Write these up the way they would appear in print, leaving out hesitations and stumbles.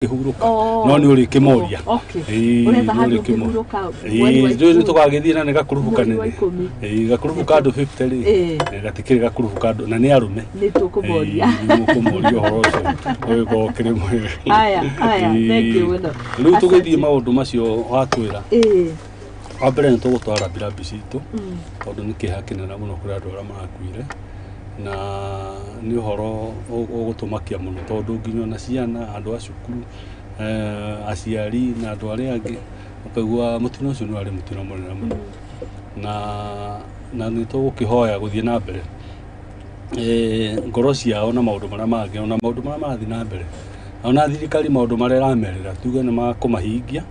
Hurũka. No nĩ ũrĩkĩmoria. Ũretha handũ ũngĩhurũka mweri wa Rĩu 10. Tũgagĩthiĩ na nĩ gakurubu Mweri wa kanene. 10. Ĩĩ, gakurubu ka andũ 50 rĩ, gatikĩrĩ gakurubu ka andũ na nĩ arũme. Nĩ tũkũmoria. Nĩ mũkũmoria ũhoro ũcio ũgĩkorwo ũkĩrĩ mwega. Aya, aya, thank you mũno. Rĩu tũgĩthiĩ Asante. Maũndũ macio watwĩra, wa mbere nĩ tũgũtwara rambirambi citũ, tondũ nĩ kĩeha kĩnene mũno kũrĩ andũ arĩa marakuire, na nĩ ũhoro ũgũtũmakia mũno, tondũ nginya ona ciana, andũ a cukuru, aciari na andũ arĩa angĩ, ũkaigua mũtino ũcio nĩ warĩ mũtino mũnene mũno, na nĩ tũgũkĩhoya gũthiĩ na mbere ngoro ciao na maũndũ marĩa mangĩ, ona maũndũ marĩa marathiĩ na mbere, ona thirikari maũndũ marĩa ĩramerĩra tuge nĩ makũmahingia,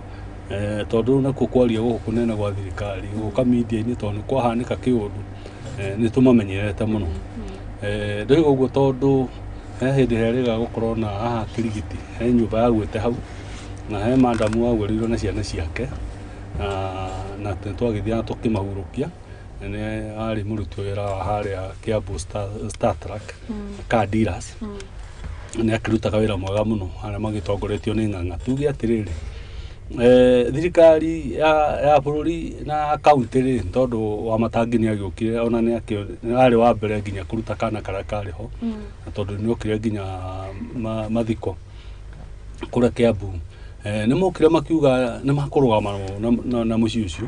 tondũ rĩu nakuo kwaria gũkũ kũnene gwa thirikari gũka media-inĩ, tondũ nĩ kwahanĩka kĩũndũ, nĩ tũmamenyerete mũno. Ndoiga ũguo tondũ he hĩndĩ herĩga gũkorwo na haha Kirigiti he nyũmba yagwĩte hau, na he madamu wagwĩrĩirwo na ciana ciake, na nĩ twagĩthiaga tũkĩmahurũkia, na nĩ arĩ mũruti wĩra wa harĩa Kiambu Star Truck car dealers. Nĩ akĩrutaga wĩra mwega mũno harĩa magĩtongoretio nĩ Ng'ang'a. Tuge atĩrĩrĩ, thirikari ya bũrũri na kaunti rĩ, tondũ wa Matangi nĩ agĩũkire, ona nĩ arĩ wa mbere nginya kũruta kana karĩa karĩ ho, na tondũ nĩ okire nginya mathiko kũrĩa Kiambu, nĩ mokire makiuga nĩ makũrũgama na mũciĩ ũcio,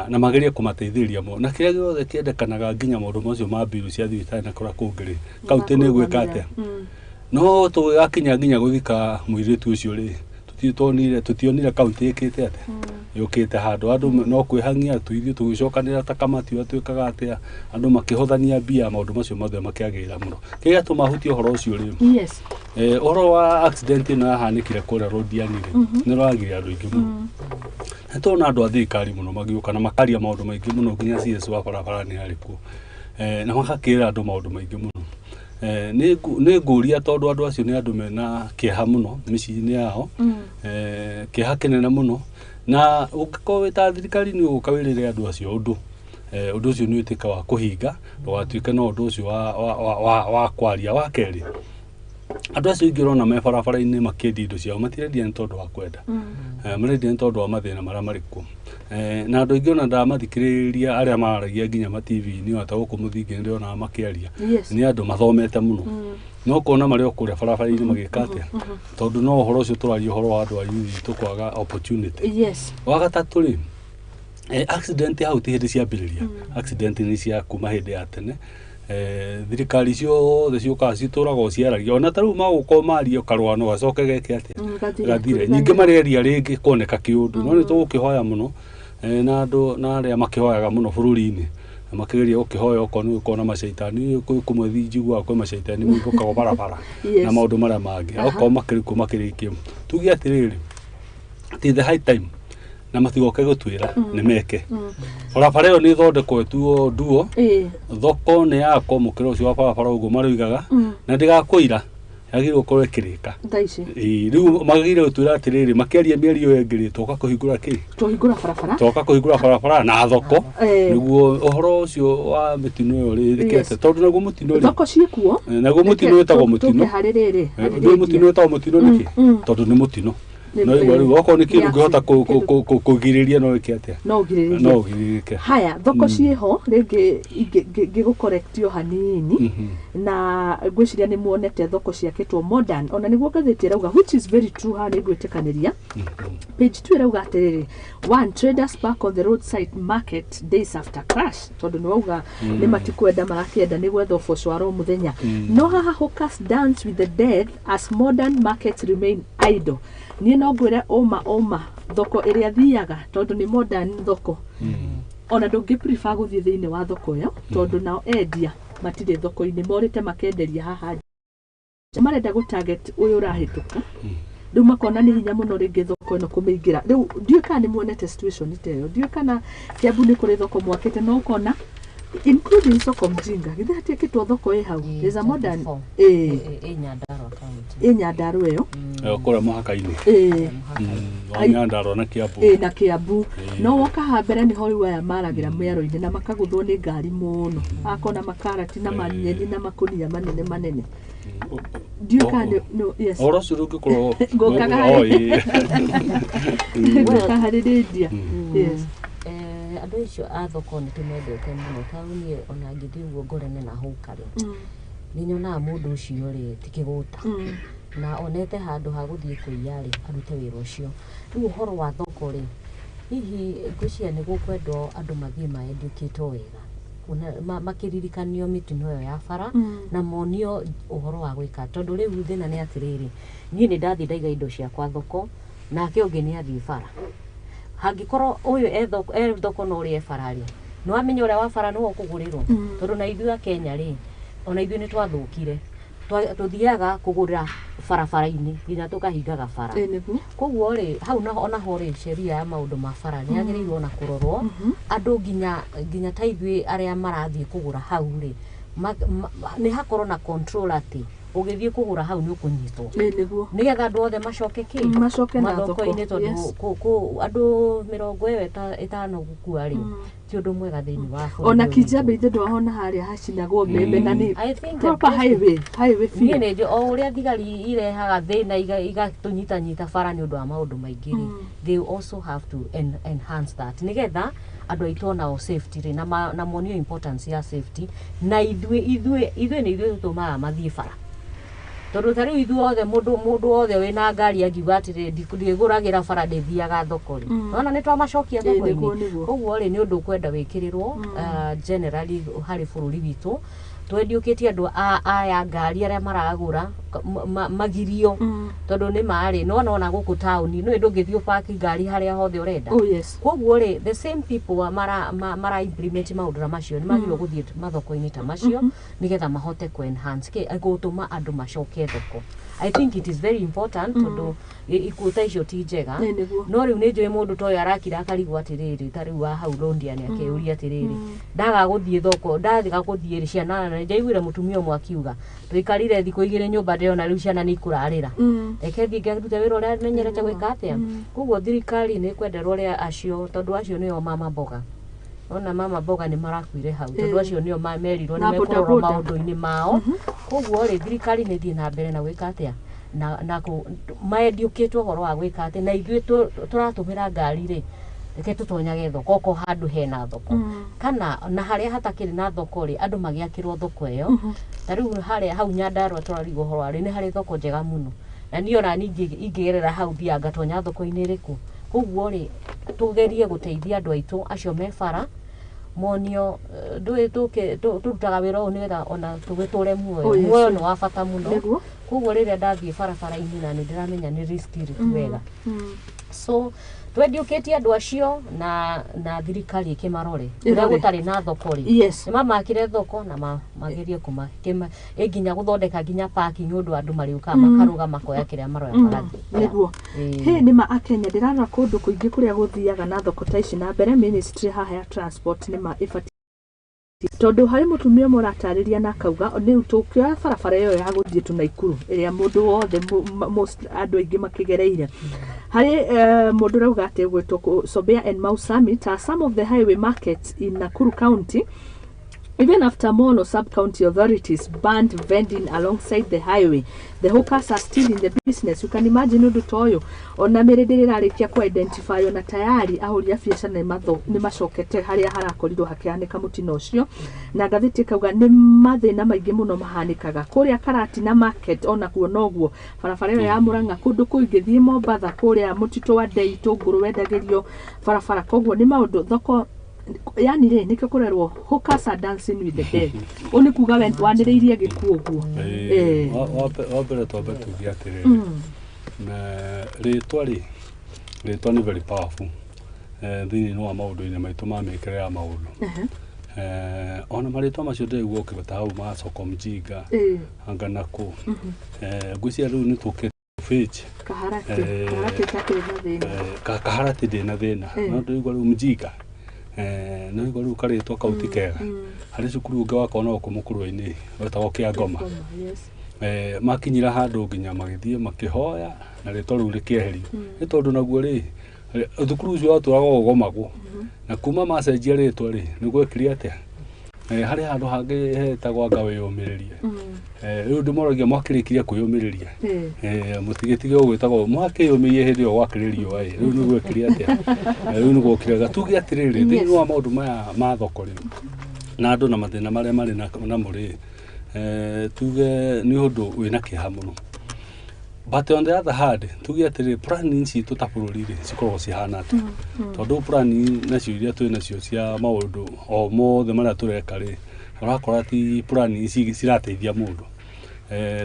na magerie kũmateithĩrĩria mo na kĩrĩa gĩothe kĩendekanaga, nginya maũndũ macio ma mbiru cia thibitarĩ na kũrĩa kũngĩ rĩ, kaunti nĩ ĩgwĩka atĩa. No tũgĩgakinya nginya gũthika mũirĩtu ũcio rĩ, tũtionire kaunti ĩkĩte atĩa, yũkĩte handũ. Andũ no kwĩhang'ia tu, ithuĩ tũgĩcokanĩra ta kamati ũrĩa twĩkaga atĩa, andũ makĩhothania mbia, maũndũ macio mothe makĩagĩrĩra mũno. Kĩrĩa gĩatũma hutie ũhoro ũcio rĩ, ũhoro wa accident ĩno yahanĩkire kũrĩa Londiani rĩ, nĩ ũragiria andũ aingĩ mũno. Nĩ tuona andũ a thirikari mũno magĩũka na makaria maũndũ maingĩ mũno, nginya CS wa barabara nĩ arĩ kuo, na magakĩra andũ maũndũ maingĩ mũno. Nĩ ngũria, tondũ andũ acio nĩ andũ mena kĩeha mũno mĩciĩ-inĩ yao, kĩeha kĩnene mũno, na ũngĩkorwo wĩ ta thirikari nĩ ũgũka wĩrĩre andũ acio ũndũ, ũndũ ũcio nĩ ũtuĩka wa kũhinga, ndũgatuĩke no ũndũ ũcio wa kwaria. Wa kerĩ, andũ acio aingĩ ũrona me barabara-inĩ makĩendia indo ciao, matirendia nĩ tondũ wa kwenda, marendia nĩ tondũ wa mathĩna marĩa marĩ kuo. Na andũ aingĩ ona ndamathikĩrĩria arĩa mararagia nginya ma TV-inĩ, ona ta gũkũ mũthingi nĩ ndĩronaga makĩaria, nĩ andũ mathomete mũno, no kuona marĩ o kũrĩa barabara-inĩ magĩka atĩa, tondũ no ũhoro ũcio tũraria, ũhoro wa andũ a youth itũ kwaga opportunity. Wa gatatũ rĩ, accident hau ti hĩndĩ ciambĩrĩria, accident nĩ cia kuma hĩndĩ ya tene. Thirikari ciothe ciũkaga citũraga o ciaragia, ona ta rĩu magũkorwo marie karũgano gacoke geke atĩa? Gathire. Gathire. Ningĩ mareria rĩngĩ koneka kĩũndũ, no nĩ tũgũkĩhoya mũno, na andũ na arĩa makĩhoyaga mũno bũrũri-inĩ na makĩgeria gũkĩhoya, okorwo nĩ gũkorwo na macaitani, kwĩ kũmwe njiguaga kwĩ macaitani moimbũkaga barabara na maũndũ marĩa mangĩ, okorwo makĩrĩ kuo makĩrĩkie. Tuge atĩrĩrĩ, ti the high time na matigoke gũtwĩra nĩ meke. Barabara ĩyo nĩ ĩthondekwo ĩtuo nduo. Thoko nĩ yakwo mũkĩra ũcio wa barabara ũguo maroigaga, na ndĩgakwĩra yagĩrĩirwo gũkorwo ĩkĩrĩka Thaa ici. Ĩĩ, rĩu magĩrĩire gũtwĩra atĩrĩrĩ, makĩaria mĩario ĩyo ĩngĩ rĩ, twoka kũhingũra kĩ, Tũhingũra barabara. Twoka kũhingũra barabara na thoko, nĩguo ũhoro ũcio wa mĩtino ĩyo rĩ ĩkete, tondũ naguo mũtino rĩ, Thoko ciĩkuo. Naguo mũtino wĩtagwo mũtino. Tũke harĩ rĩrĩ. Harĩ Ndũĩ mũtino rĩendia. wĩtagwo mũtino nĩkĩ? Tondũ nĩ mũtino. No igua rĩu okorwo nĩ kĩndũ Nĩ ũngĩhota accident, kũgirĩrĩria, no wĩke atĩa? No ũgirĩrĩrie. No ũgirĩrĩke. Haya, thoko ciĩho rĩngĩ ngĩgũkorektio hanini, na ngwĩciria nĩ muonete thoko ciakĩtwo modern, ona nĩguo ngathĩti ĩrauga, which is very true. Haha nĩ ngwĩtĩkanĩria. Page 2 ĩrauga atĩrĩrĩ, one traders back on the roadside market days after crash, tondũ nĩ wauga nĩ matikwenda, marakĩenda nĩ gwetha ũboco wa ro mũthenya. No haha, hawkers dance with the death as modern markets remain idle. Niĩ no ngwĩre ũma ũma, thoko ĩrĩa thiaga, tondũ nĩ modern thoko, ona ndũngĩ prefer gũthiĩ thĩinĩ wa thoko ĩyo, tondũ nao endia matirĩ thoko-inĩ, morĩte makenderia haha nja. Marenda gũ target ũyũ ũrahĩtũka, rĩu makona nĩ hinya mũno rĩngĩ thoko ĩno kũmĩingĩra. Rĩu ndiũĩ kana nĩ muonete situation ta ĩyo, ndiũĩ kana Kiambu nĩ kũrĩ thoko mwakĩte, no ũkona including soko mjinga, githĩ hatiakĩtwo thoko ĩ hau? There's a modern 24. Ĩ. Ĩ Nyandarua County. Ĩ Nyandarua ĩyo. Kũrĩa mũhaka-inĩ. Ĩ. Wa Nyandarua na Kiambu. Ĩ, na Kiambu. No woka ha mbere nĩho rĩu aya maragĩra mĩaro-inĩ na makagũthwo nĩ ngari mũno, akona makarati na manyeni na makũnia manene manene. Ndiũĩ kana yes. Ũhoro ũcio ndũngĩkorwo Ngũkaga Oh, harĩ- ĩĩ. Ngũka harĩ Lydia. Yes. Andũ acio a thoko nĩ tũmendete mũno tondũ niĩ ona ngĩthiĩ ũguo ngorene na hau kare nĩ nyonaga mũndũ ũcio rĩ ti kĩgũta na onete handũ ha gũthiĩ kũiya rĩ arute wĩra ũcio. Rĩu ũhoro wa thoko rĩ, hihi ngwĩciria nĩ gũkwendwo andũ mathiĩ maenducatwo wega, makĩririkanio mĩtino ĩyo ya bara na monio ũhoro wa gwĩka, tondũ rĩu thĩna nĩ atĩrĩrĩ, niĩ nĩ ndathiĩ ndaiga indo ciakwa thoko nake ũngĩ nĩ athiĩ bara. Hangĩkorwo ũyũ e thoko na ũrĩa e bara rĩ, nĩ wamenya ũrĩa wa bara nĩwe ũkũgũrĩrwo, tondũ na ithuĩ a Kenya rĩ, ona ithuĩ nĩ twathũkire. Tũthiaga kũgũra barabara-inĩ nginya tũkahingaga bara. Ĩĩ nĩguo. Koguo rĩ, hau naho onaho rĩ, sheria ya maũndũ ma bara nĩ yagĩrĩirwo ona kũrorwo, andũ nginya ta ithuĩ arĩa marathiĩ kũgũra hau rĩ, nĩ hakorwo na control atĩ ũgĩthiĩ kũgũra hau nĩ ũkũnyitwo, Ĩĩ nĩguo. nĩgetha andũ othe macoke kĩ Macoke na thoko. mathoko-inĩ, tondũ Yes. andũ 50 gũkua rĩ, ti ũndũ mwega thĩinĩ wa bũrũri Ona ũyũ witũ. Kijabe ithe ndwahona harĩa hacinagwo mbembe na nĩ I think the proper best highway niĩ biũ. nĩ njũ o ũrĩa thigari irehaga thĩna igatũnyitanyita bara nĩ ũndũ wa maũndũ maingĩ rĩ, they also have to enhance that nĩgetha andũ aitũ onao safety rĩ, na monio importance ya safety, na ithuĩ nĩ ithuĩ tũtũmaga mathiĩ bara, tondũ ta rĩu ithuĩ othe mũndũ wothe wĩna ngari angiuga atĩrĩ, ndĩgũragĩra bara, ndĩthiaga thoko rĩ, ona nĩ twamacokia Ĩĩ, thoko-inĩ. nĩguo, nĩguo. Koguo rĩ, nĩ ũndũ ũkwenda wĩkĩrĩrwo generally harĩ bũrũri witũ, twendiũkĩtie andũ aya ngari arĩa maragũra magirio, tondũ nĩ marĩ no nona gũkũ taũni nĩ ndũngĩthiĩ ũpaki ngari harĩa hothe ũrenda. Oh yes. Koguo rĩ, the same people mara implement maũndũ ta macio nĩ magĩrĩirwo gũthiĩ mathoko-inĩ ta macio nĩgetha mahote ku enhance kĩ gũtũma andũ macoke thoko. I think it is very important, tondũ ikuũ ta icio ti njega. Ĩĩ nĩguo. No rĩu nĩ njũĩ mũndũ ta ũyũ arakira akarigwo atĩrĩrĩ, ta rĩu wa hau Londia nĩ akeyũria atĩrĩrĩ, ndaga gũthiĩ thoko, ndathiga gũthiĩ rĩ, ciana, na njaiguire mũtumia ũmwe akiuga, tũikarire thikũ 2 nyũmba ndĩrona rĩu ciana nĩ ikũrarĩra, reke thiĩ ngarute wĩra ũrĩa menyerete gwĩka atĩa. Koguo thirikari nĩ ĩkwenderwo ũrĩa acio, tondũ acio nĩo mama mboga, ona mama mboga nĩ marakuire hau, tondũ acio nĩo merirwo Na nĩ boda mekũrorwo boda. maũndũ-inĩ mao. Koguo rĩ, thirikari nĩ ĩthiĩ na mbere na gwĩka atĩa na maendiũkĩtwo ũhoro wa gwĩka atĩ na ithuĩ tũratũmĩra ngari rĩ, reke tũtonyage thoko okorwo handũ hena thoko, kana na harĩa hatakĩrĩ na thoko rĩ, andũ magĩakĩrwo thoko ĩyo. Ta rĩu harĩa hau Nyandarua tũrarigwo ũhoro wa rĩ, nĩ harĩ thoko njega mũno, na niĩ ona ningĩ ingĩgerera hau thiaga ngatonya thoko-inĩ ĩrĩkũ. Koguo rĩ, tũgerie gũteithia andũ aitũ acio me bara, monio ndũĩ tũrutaga wĩra ũyũ nĩgetha ona tũgĩtũre muoyo. Oh, yes. Muoyo nĩ wa bata mũno. Nĩguo. Koguo rĩrĩa ndathiĩ barabara-inĩ na nĩ ndĩramenya nĩ risk rĩ, ti wega, so twendiũkĩtie andũ acio na thirikari ĩkĩmarore kũrĩa Ĩrore. gũtarĩ na thoko rĩ, Yes. nĩ mamakire thoko na magerie nginya gũthondeka nginya parking ũndũ andũ marĩũkaga makarũga makoya kĩrĩa maroya magathiĩ. Nĩguo. Ĩĩ. Hĩ nĩ ma akenya, ndĩrarora kũndũ kũingĩ kũrĩa gũthiaga na thoko ta ici na mbere, ministry haha ya transport nĩ ma ĩbatiĩ, tondũ harĩ mũtumia ũmwe ũratarĩria na akauga nĩ tũkĩoya barabara ĩyo ya gũthiĩ tu Naikuru ĩrĩa mũndũ wothe most andũ aingĩ makĩgereire harĩ mũndũ ũrauga atĩ gwĩtwo Sobea and Mau Summit are some of the highway markets in Nakuru County. Even after Molo sub-county authorities banned vending alongside the highway, the hawkers are still in the business. You can imagine ũndũ ta ũyũ, ona mĩrĩ ndĩrĩ ĩrarĩkia ku identify, ona tayari ahũri a biacara nĩ macokete harĩa harakorirwo hakĩhanĩka mũtino ũcio. Na ngathĩti ĩkauga nĩ mathĩna maingĩ mũno mahanĩkaga kũrĩa Karatina market, ona kuo noguo barabara ĩyo ya Murang'a, kũndũ kũingĩ thiĩ Mombatha kũrĩa mũtitũ wa Ndei itũngũrũ wendagĩrio barabara. Koguo nĩ maũndũ thoko yani rĩ, nĩkĩo kũrerwo hawkers are dancing with the dead. Ũũ nĩ kuga wanĩrĩirie gĩkuũ ũguo. Ĩĩ, wa mbere twambe tuge atĩrĩrĩ, na rĩtwa rĩ, rĩtwa nĩ very powerful thĩinĩ wa maũndũ-inĩ maitũ ma mĩkĩre ya maũndũ. Ona marĩtwa macio ndĩraigua ũkĩgweta hau ma soko mjinga, anga nakũ, ngwĩciria rĩu nĩ tũkĩte page. Kaharati. Kaharati takĩrĩ na thĩna. Kaharati ndĩ na thĩna, no ndĩraigua rĩu mjinga, no igua rĩu karĩtwa kau ti kega. Harĩ cukuru ũngĩ wakwa no gũkũ mũkũrwe-inĩ wetagwo Kĩangoma. Ngoma, yes. Makinyira handũ nginya magĩthiĩ makĩhoya na rĩtwa rĩu rĩkĩeherio, nĩ tondũ naguo rĩ, thukuru ũcio watũraga ũgomagwo, na kuma macenjia rĩtwa rĩ, nĩ gwekire atĩa. Harĩ handũ hangĩ hetagwo anga wĩyũmĩrĩrie. Rĩu ndĩmoragia mwakĩrĩkirie kwĩyũmĩrĩria. Mũtigĩtige ũgwĩtagwo mwakĩyũmĩrie hĩndĩ ĩyo gwakĩrĩ riũa ĩ rĩu nĩguo ĩkĩrĩ atĩa. Rĩu nĩguo kĩrega tuge atĩrĩrĩ thĩinĩ wa maũndũ maya ma thoko rĩ na andũ na mathĩna marĩa marĩ namo rĩ, tuge nĩ ũndũ wĩna kĩeha mũno. But on the other hand, tuge atĩrĩrĩ plan citũ ta bũrũri rĩ cikoragwo cihana atĩa? Tondũ plan nacio iria twĩ nacio cia maũndũ o mothe marĩa tũreka rĩ, ũrakora ti plan cirateithia mũndũ.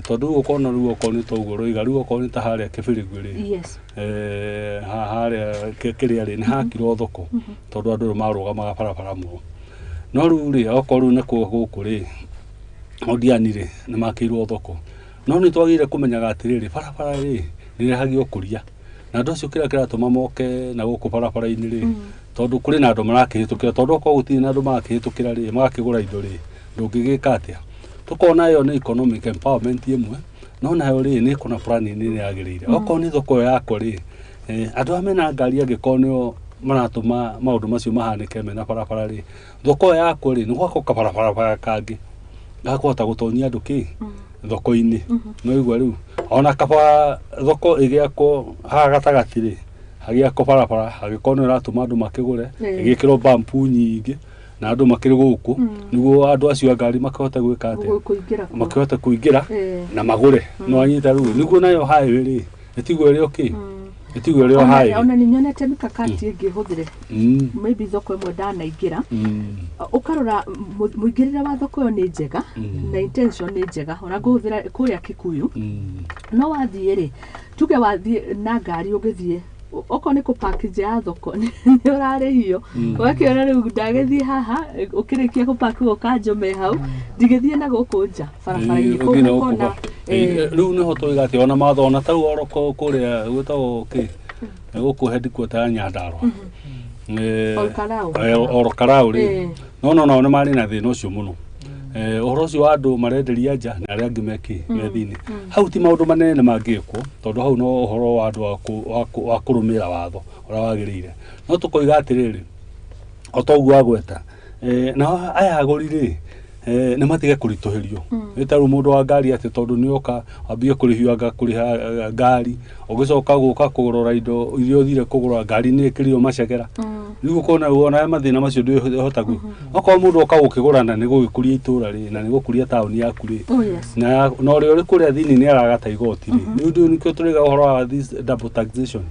Tondũ rĩu ũkona rĩu okorwo nĩ ta ũguo ũroiga rĩu okorwo nĩ ta harĩa Kĩbĩrĩgwe rĩ, harĩa kĩrĩa rĩ nĩ hakirwo thoko tondũ andũ rĩu marũgamaga barabara mũno. No rĩu rĩ okorwo rĩu nakuo gũkũ rĩ Odiani rĩ nĩ makĩirwo thoko. No nĩ twagĩrĩire kũmenyaga atĩrĩrĩ barabara rĩ nĩ ĩrehagia ũkũria. Na andũ acio kĩrĩa kĩratũma moke na gũkũ barabara-inĩ rĩ tondũ kũrĩ na andũ marakĩhĩtũkĩra tondũ okorwo gũtirĩ na andũ marakĩhĩtũkĩra rĩ magakĩgũra indo rĩ ndũngĩgĩka atĩa. Tũkona ĩyo nĩ economic empowerment ĩmwe no nayo rĩ nĩ ĩkona planning ĩrĩa yagĩrĩire. Okorwo nĩ thoko ĩyo yakwa rĩ, andũ arĩa mena ngari angĩkorwo nĩo maratũma maũndũ macio mahanĩke mena barabara rĩ, thoko ĩyo yakwa rĩ nĩ gwakwo kabarabara kangĩ gakũhota gũtonyia andũ kĩ thoko-inĩ. No igua rĩu ona kaba thoko ĩgĩakwo haha gatagatĩ rĩ hagĩakwo barabara hagĩkorwo nĩ ĩratũma andũ makĩgũre ĩgĩkĩrwo bampu nyingĩ na andũ makĩrĩ gũkũ nĩguo andũ acio a ngari makĩhote gwĩka atĩa makĩhote kũingĩra na magũre. No anyita rĩu nĩguo nayo highway rĩ ĩtigwo ĩrĩ okay ĩtigwo ĩrĩ o highway. Ona nĩ nyonete mikakati ĩngĩ hũthĩre maybe thoko ĩmwe ndanaingĩra ũkarora mũingĩrĩre wa thoko ĩyo nĩ njega na intention nĩ njega ona ngũhũthĩra kũrĩa Kikuyu no wathiĩ rĩ tuge wathiĩ na ngari ũgĩthiĩ okorwo nĩ kũpaki nja ya thoko nĩ ũrarĩhio ũgakĩona rĩu ndagĩthiĩ haha ũkĩrĩkia kũpaki ũkanjũme hau ndigĩthiĩ na gũkũ nja barabara-inĩ kũu kona. Rĩu nĩho tũiga atĩ ona matho ona tarĩu oro kũrĩa gwĩtagwo kĩ gũkũ headquarter ya Nyandarua Ol Kalou rĩ no no nao nĩ marĩ na thĩna ũcio mũno. Ũhoro ũcio wa andũ marenderia nja na arĩa angĩ mekĩ me thĩinĩ hau ti maũndũ manene mangĩkwo tondũ hau no ũhoro wa andũ wa kũrũmĩrĩra watho ũrĩa wagĩrĩire. No tũkoiga atĩrĩrĩ o ta ũguo agweta nao aya agũri rĩ nĩ matige kũritũhĩrio. Nĩ ta rĩu mũndũ wa ngari atĩ tondũ nĩ oka ambie kũrĩhio anga kũrĩha ngari ũgĩcoka gũka kũrora indo iria ũthire kũgũra ngari nĩ ĩkĩrio macegera. Rĩu ũkona wona mathĩna macio ndũhota gwĩka. Okorwo mũndũ oka gũkĩgũra na nĩ gũgĩkũria itũra rĩ na nĩ gũkũria taũni yaku rĩ na ũrĩa ũrĩ kũrĩa thĩinĩ nĩ aragata igoti rĩ rĩu ndũ nĩkĩo tũrĩga ũhoro wa this double taxation.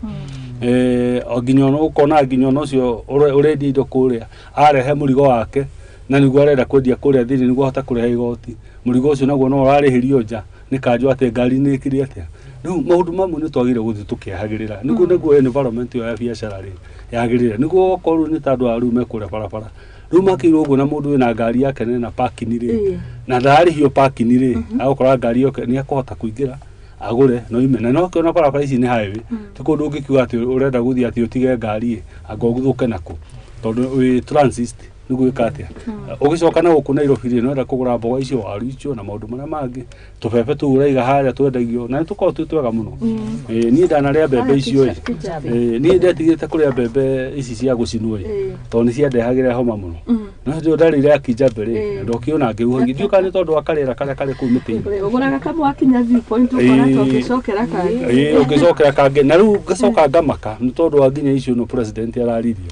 Nginya ũkona nginya ona ũcio ũrendia indo kũrĩa arehe mũrigo wake na nĩguo arenda kwendia kũrĩa thĩinĩ nĩguo ahote kũrĩha igoti mũrigo ũcio naguo no ũrarĩhĩrio nja nĩ kanjũ atĩ ngari nĩ ĩkĩrĩ atĩa. Rĩu maũndũ mamwe nĩ twagĩrĩire gũthiĩ tũkĩehagĩrĩra nĩguo nĩguo environment ĩyo ya biacara rĩ yagĩrĩre nĩguo okorwo rĩu nĩ ta andũ a rĩu me kũrĩa barabara rĩu makĩirwo ũguo na mũndũ wĩna ngari yake na parking rĩ na ndararĩhio parking rĩ agũkora ngari yoke nĩ ekũhota kũingĩra agũre no ime na no kĩona barabara ici nĩ highway ti kũndũ ũngĩkiuga atĩ ũrenda gũthiĩ atĩ ũtige ngari anga ũgũthũke nakũ tondũ wĩ transit nĩguo gwĩka atĩa. Ũgĩcoka na gũkũ Nairobi rĩ no enda kũgũra mboga icio waru icio na maũndũ marĩa mangĩ tũbebe tũu ũraiga harĩa twendagio na nĩ tũkoragwo twĩ twega mũno. Niĩ ndanarĩa mbembe icio ĩ niĩ ndetigĩrĩte kũrĩa mbembe ici cia gũcinwo ĩ tondũ nĩ ciandehagĩra homa mũno. No hĩndĩ ĩyo ndarĩire ya Kijabe rĩ ndokĩona ngĩhuhagia ndiũĩ kana nĩ tondũ wa karĩera karĩa karĩ kũu mĩtĩ-inĩ. Ũgũraga kamwe wakinya viewpoint ũkora ta ũngĩcokera kangĩ. Ũngĩcokera kangĩ na rĩu ngacoka ngamaka nĩ tondũ wa nginya icio no president araririe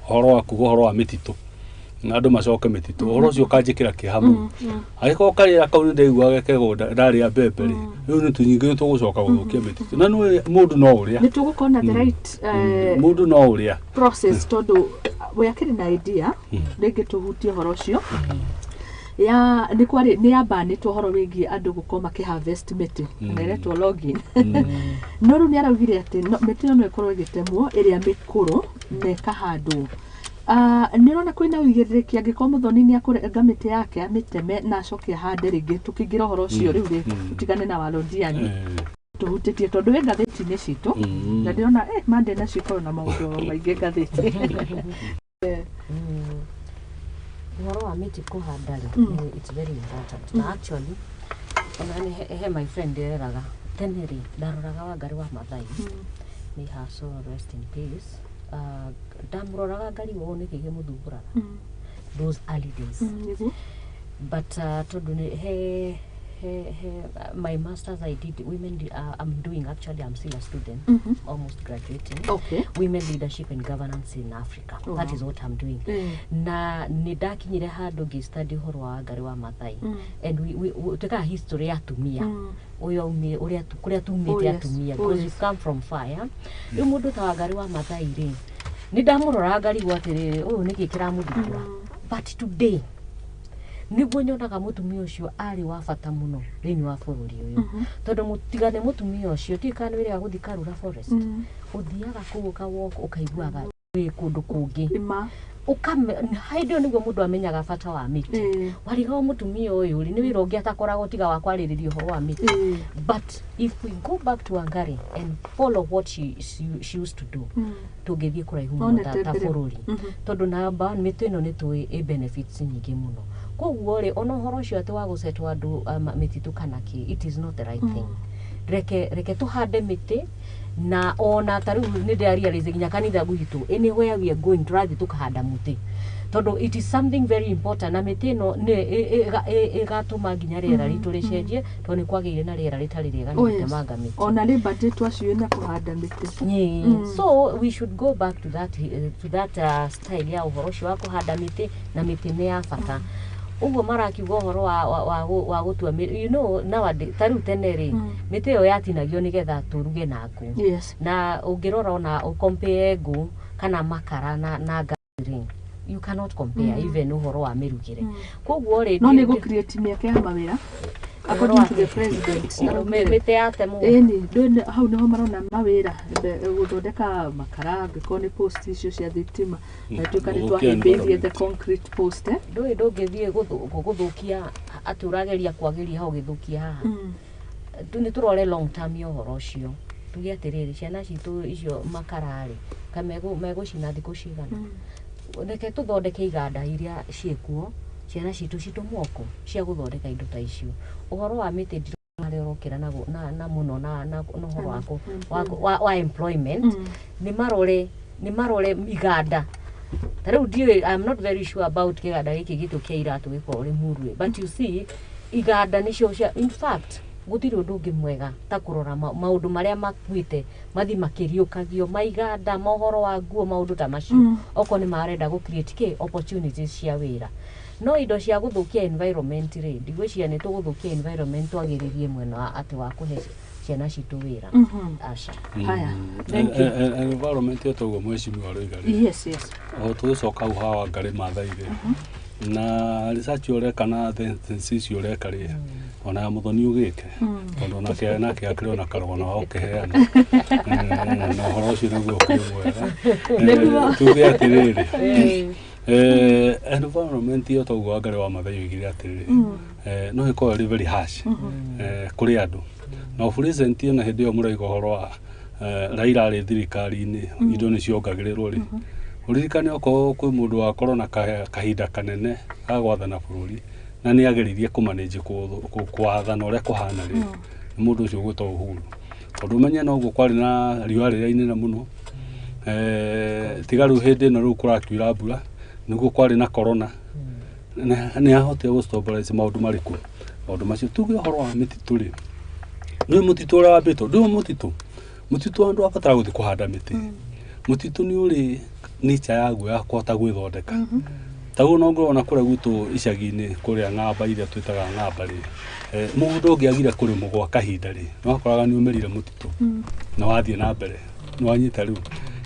ũhoro wa kuga ũhoro wa mĩtitũ na andũ macoke mĩtitũ ũhoro ũcio ũkanjĩkĩra kĩeha mũno. Angĩkorwo karĩera kau nĩ ndaiguaga kegũ ndarĩa mbembe rĩ rĩu nĩ tũnyingĩ nĩ tũgũcoka gũthũkia mĩtitũ na nĩ mũndũ no ũrĩa nĩ tũgũkorwo na the right mũndũ no ũrĩa process tondũ we akĩrĩ na idea rĩngĩ tũhutie ũhoro ũcio ya nĩ kwarĩ nĩ yambanĩtwo ũhoro wĩgiĩ andũ gũkorwo makĩ harvest mĩtĩ na ĩretwo logging. No rĩu nĩ araugire atĩ mĩtĩ ĩyo no ĩkorwo ĩgĩtemwo ĩrĩa mĩkũrũ na ĩkahandwo. Nĩ ũrona kwĩna ũigĩrĩrĩki angĩkorwo Mũthoni nĩ akũrenga mĩtĩ yake amĩteme na acoke ahande rĩngĩ tũkĩingĩra ũhoro ũcio rĩu rĩ tũtigane na Walodiani tũhutĩtie tondũ wĩ ngathĩti-inĩ citũ na ndĩrona Monday nacio ikoragwo na maũndũ maingĩ ngathĩti. Ũhoro wa mĩtĩ kũhanda rĩ it's very important na actually ona nĩ he my friend ndĩreraga tene rĩ ndaroraga Wangari wa Maathai may her soul rest in peace. Ndamũroraga ngarigwo nĩkĩ kĩmũthumbũraga those early days. Nĩguo. But tondũ nĩ he my masters I did women, I'm doing, actually I'm still a student, almost graduating, women leadership and governance in Africa. That is what I'm doing. Na nĩ ndakinyire handũ ngĩ-study ũhoro wa Wangari wa Maathai and we twĩkaga history ya atumia, ũyũ aumire ũrĩa kũrĩa tumĩte, atumia, because you come from fire. Rĩu mũndũ ta Wangari wa Maathai rĩ, nĩ ndamũrora ngarigwo atĩrĩrĩ, ũyũ nĩkĩ kĩramũthumbũra? But today nĩguo nyonaga mũtumia ũcio arĩ wa bata mũno thĩinĩ wa bũrũri ũyũ, tondũ mũtigane mũtumia ũcio tiũĩ kana nĩ wĩrĩga gũthiĩ Karura Forest, ũthiaga kũu ũkawalk, ũkaiguaga wĩ kũndũ kũngĩ. Hĩndĩ ĩyo nĩguo mũndũ amenyaga bata wa mĩtĩ. Warigagwo mũtumia ũyũ rĩ, nĩ wĩra ũngĩ atakoragwo tiga wa kwarĩrĩria ũhoro wa mĩtĩ? But if we go back to Wangari and follow what she used to do, tũngĩthiĩ kũraihu mũno ta, Nonete ta mbere. bũrũri, tondũ namba one, mĩtĩ ĩno nĩ tũĩ ĩ benefits nyingĩ mũno. Koguo rĩ, ona ũhoro ũcio atĩ wa gũcetwo andũ mĩtitũ kana kĩ, it is not the right thing. Reke tũhande mĩtĩ, na ona ta rĩu nĩ ndĩrarealize nginya kanitha gwitũ, anywhere we are going, tũrathiĩ tũkahanda mũtĩ, tondũ it is something very important, na mĩtĩ ĩno nĩ ĩgatũma nginya rĩera ritũ rĩcenjie, tondũ nĩ kwagĩire na rĩera rĩtarĩ rĩega nĩ Oh, yes. gũtemanga mĩtĩ. Ona Labour Day twaciũĩ na kũhanda mĩtĩ. Yeah. So we should go back to that style ya ũhoro ũcio wa kũhanda mĩtĩ, na mĩtĩ nĩ ya bata. Ũguo marakiuga ũhoro wa gũtua nowadays, ta rĩu tene rĩ, mĩtĩ ĩyo yatinagio nĩgetha tũruge na ngũ. Na ũngĩrora ona ũcompare ngũ kana makara na gas rĩ, you cannot compare even ũhoro wa mĩrugĩre. Koguo rĩ, No nĩ gũ create mĩeke ya mawĩra according to the president. Mĩtĩ yatemwo. Ĩni ndũĩ hau nĩho marona mawĩra, gũthondeka makara, angĩkorwo nĩ post icio cia thitima, na ituĩka nĩ Gũthũkia twahĩmbĩirie the environment. concrete post, eh? Ndũĩ ndũngĩthiĩ gũthũkia atĩ ũrageria kwagĩria hau ũgĩthũkia haha. Tu nĩ tũrore long term ya ũhoro ũcio, tuge atĩrĩrĩ, ciana citũ icio makara rĩ, ka megũcina thikũ cigana? Reke tũthondeke iganda iria ciĩkuo, ciana citũ citũmwo kũ cia gũthondeka indo ta icio. Ũhoro wa mĩtĩ ndirona harĩa ũrokĩra na mũno na ũhoro wa employment. Nĩ marore iganda ta rĩu ndiũĩ, I'm not very sure about kĩganda gĩkĩ gitũ kĩa iratũ gĩkoragwo Rĩmuru, but you see, iganda nĩcio cia, in fact gũtirĩ ũndũ ũngĩ mwega ta kũrora maũndũ marĩa makuĩte mathi makĩriũkagio, maiganda, mohoro wa nguo, maũndũ ta macio, okorwo nĩ marenda gũ create kĩ opportunities cia wĩra. No indo cia gũthũkia environment rĩ, ndigwĩciria nĩ tũgũthũkia environment twagĩrĩrie mwena wa atĩ wa kũhe ciana citũ wĩra. Aca. Haya, thank you. Environment ĩyo toguo mheshimiwa aroiga rĩ, o tũgĩcoka hau hawa Wangari Maathai rĩ, na research ũreka na thesis icio ũreka rĩ, ona ya Mũthoni ũgĩke, tondũ onake nake akĩrĩ ona karũgano ga gũkĩheana. Na ũhoro ũcio nĩguo ũkĩrĩ mwega. Tuge atĩrĩrĩ, environment ĩyo toguo Wangari wa Maathai oigire atĩrĩrĩ, no ĩkorwo ĩrĩ very harsh kũrĩ andũ, na of recent ona hĩndĩ ĩyo mũraiga ũhoro wa Raila arĩ thirikari-inĩ, indo nĩ ciongagĩrĩrwo rĩ, ũririkane okorwo kwĩ mũndũ wakorwo na kahinda kanene ga gwathana bũrũri na nĩ ageririe kũmanage kwathana ũrĩa kũhana rĩ, nĩ mũndũ ũcio ũgwĩtwo Uhuru, tondũ ũmenye noguo kwarĩ na riũa rĩrĩa inene mũno, tiga rĩu hĩndĩ ĩno rĩu kũrakiura mbura, nĩguo kwarĩ na corona, nĩ ahotire gũ stabilize maũndũ marĩkũ, maũndũ macio. Tuge ũhoro wa mĩtitũ rĩ, nĩ mũtitũ ũrĩa wambĩtwo, ndũĩ mũtitũ andũ abatara gũthiĩ kũhanda mĩtĩ. Mũtitũ nĩ ũrĩ nature yaguo ya kũhota gwĩthondeka. Ta rĩu no ngorwo na kũrĩa gwitũ icagi-inĩ, kũrĩa ng'amba iria twĩtaga ng'amba rĩ, mũgũnda ũngĩagire kũrĩmwo gwa kahinda rĩ, nĩ wakoraga nĩ ũmerire mũtitũ na wathiĩ na mbere nĩ wanyita. Rĩu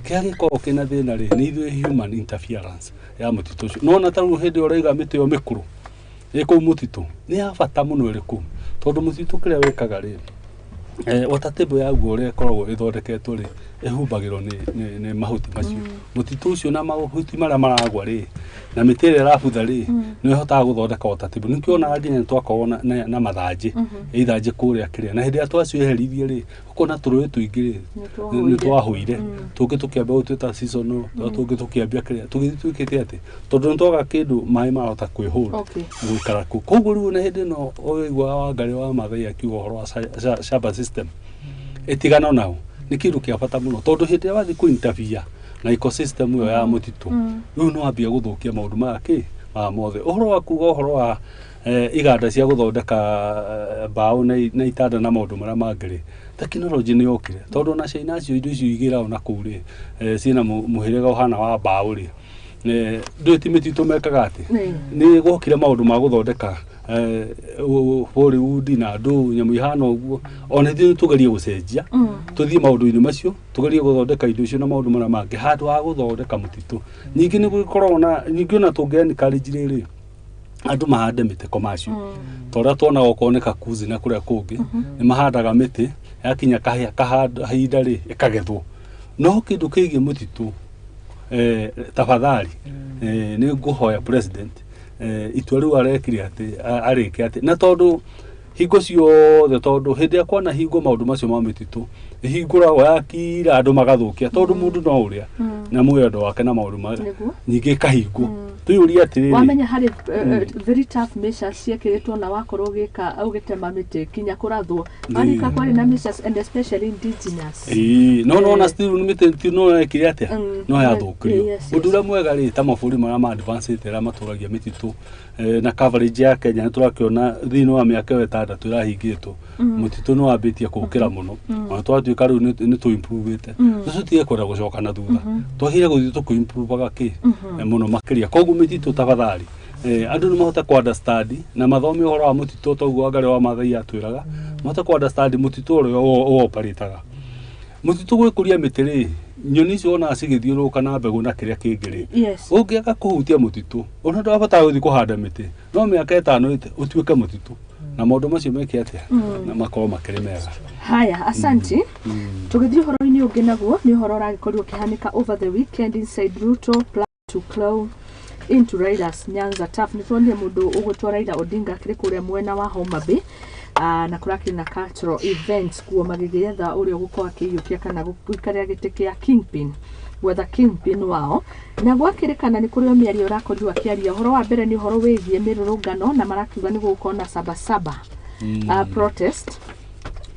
kĩrĩa gĩkoragwo kĩna thĩna rĩ, nĩ ithuĩ human interference ya mũtitũ ũcio. Nona ta rĩu hĩndĩ ĩyo ũraiga mĩtĩ ĩyo mĩkũrũ ĩ kũu mũtitũ nĩ ya bata mũno ĩrĩ kũu, tondũ mũtitũ kĩrĩa wĩkaga rĩ, water table yaguo ũrĩa ĩkoragwo ĩthondeketwo rĩ, ĩhumbagĩrwo nĩ mahuti macio. Mũtitũ ũcio na mahuti marĩa maragwa rĩ, na mĩtĩ ĩrĩa ĩrabutha rĩ, nĩ ĩhotaga gũthondeka water table. Nĩkĩo onaga nginya nĩ twakoragwo na mathanjĩ, ithanjĩ kũrĩa kĩrĩa, na hĩndĩ ĩrĩa twacieheririe rĩ, ũkona tũrũĩ tũingĩ rĩ nĩ twahũire, tũngĩ tũkĩambia gũtuĩka seasonal, tũngĩ tũkĩambia kĩrĩa tũgĩthiĩ twĩkĩte atĩ tondũ nĩ twaga kĩndũ maĩ marahota kwĩhũra gũikara kũu. Koguo rĩu na hĩndĩ ĩno ũraigua Wangari wa Maathai akiuga ũhoro wa shamba system ĩtigano nao nĩ kĩndũ kĩa bata mũno, tondũ hĩndĩ ĩrĩa wathiĩ kũ interfere na ecosystem ĩyo ya mũtitũ, rĩu nĩ wambia gũthũkia maũndũ maya kĩ maya mothe. Ũhoro wa kuga ũhoro wa iganda cia gũthondeka mbaũ na itanda na maũndũ marĩa mangĩ rĩ, tekinoronjĩ nĩ yokire, tondũ ona China acio indo icio igĩragwo na kũu rĩ, ciĩna mũhĩrĩga ũhana wa mbaũ rĩ, ndũĩ ti mĩtitũ mekaga atĩ nĩ gwokire maũndũ ma gũthondeka Hollywood na andũ nyamũ ihana ũguo. Ona ithuĩ tũgerie gũcenjia, tũthiĩ maũndũ-inĩ macio, tũgerie gũthondeka indo icio na maũndũ marĩa mangĩ handũ ha gũthondeka mũtitũ. Ningĩ nĩ gũkoragwo na ningĩ ona tũngĩ encourage rĩrĩ andũ mahande mĩtĩ commercial, ta ũrĩa tuonaga okorwo nĩ Kakuzi na kũrĩa kũngĩ nĩ mahandaga mĩtĩ, yakinya kahinda rĩ ĩkagethwo. No kĩndũ kĩgiĩ mũtitũ, tafadhali, nĩ ngũhoya president, itua rĩu arekire atĩ arĩke atĩ, na tondũ hingo ciothe, tondũ hĩndĩ ĩrĩa kwana hingo maũndũ macio ma mĩtitũ ĩhingũragwo yakira andũ magathũkia, tondũ mũndũ no ũrĩa na mwendo wake na maũndũ ma ningĩ ĩkahingwo. Twĩyũrie atĩrĩrĩ, wamenya harĩ very tough measures ciĩkĩrĩtwo na wakorwo ũgĩka ũgĩtema mĩtĩ kinya kũrathwo marika kwarĩ na measures, and especially indigenous. Ĩĩ, no nona still nĩ mĩtĩ ti no yekire atĩa, no yathũkirio. Ũndũ ũrĩa mwega rĩ, ta mabũrũri marĩa ma advanced arĩa matũragia mĩtitũ, na coverage ya Kenya nĩ tũrakĩona thĩinĩ wa mĩaka ĩyo 6 ĩrahingĩtwo, mũtitũ nĩ wambĩtie kũkĩra mũno, ona twatuĩka rĩu nĩ tũ improve-ĩte, tũtige kwenda gũcoka na thutha, twagĩrĩire gũthiĩ tũkũ improve-aga kĩ mũno makĩria. Koguo mĩtitũ tafadhali, andũ nĩ mahote kũ understand na mathome ũhoro wa mũtitũ, toguo Wangarĩ wa Maathai atwĩraga mahote kũ understand mũtitũ ũrĩa ũoparĩtaga. Mũtitũ gwĩkũria mĩtĩ rĩ, nyoni icio wonaga cigĩthiũrũrũka na mbegũ na kĩrĩa kĩngĩ rĩ, ũngĩaga kũhutia mũtitũ, ona ndũrabatara gũthiĩ kũhanda mĩtĩ, no mĩaka 5 ũtuĩke mũtitũ, na maũndũ macio meke atĩa na makorwo makĩrĩ mega. Haya, asanti. Tũgĩthiĩ ũhoro-inĩ ũngĩ, naguo nĩ ũhoro ũragĩkorirwo ũkĩhanĩka over the weekend inside Ruto plan to plow into Raila's Nyanza turf. Nĩ tuonire mũndũ ũgwĩtwo Raila Odinga akĩrĩ kũrĩa mwena wa Homa Bay, na kũrakĩrĩ na cultural events kuo, magĩgĩetha ũrĩa ũgũkorwo akĩiyũkia kana gũikarĩra gĩtĩ kĩa kingpin, gwetha kingpin wao. Na gwakĩrĩkana nĩ kũrĩ o mĩario ũrakorirwo akĩaria. Ũhoro wa mbere nĩ ũhoro wĩgiĩ mĩrũrũngano, na marakiuga nĩ gũgũkorwo na Sabasaba protest.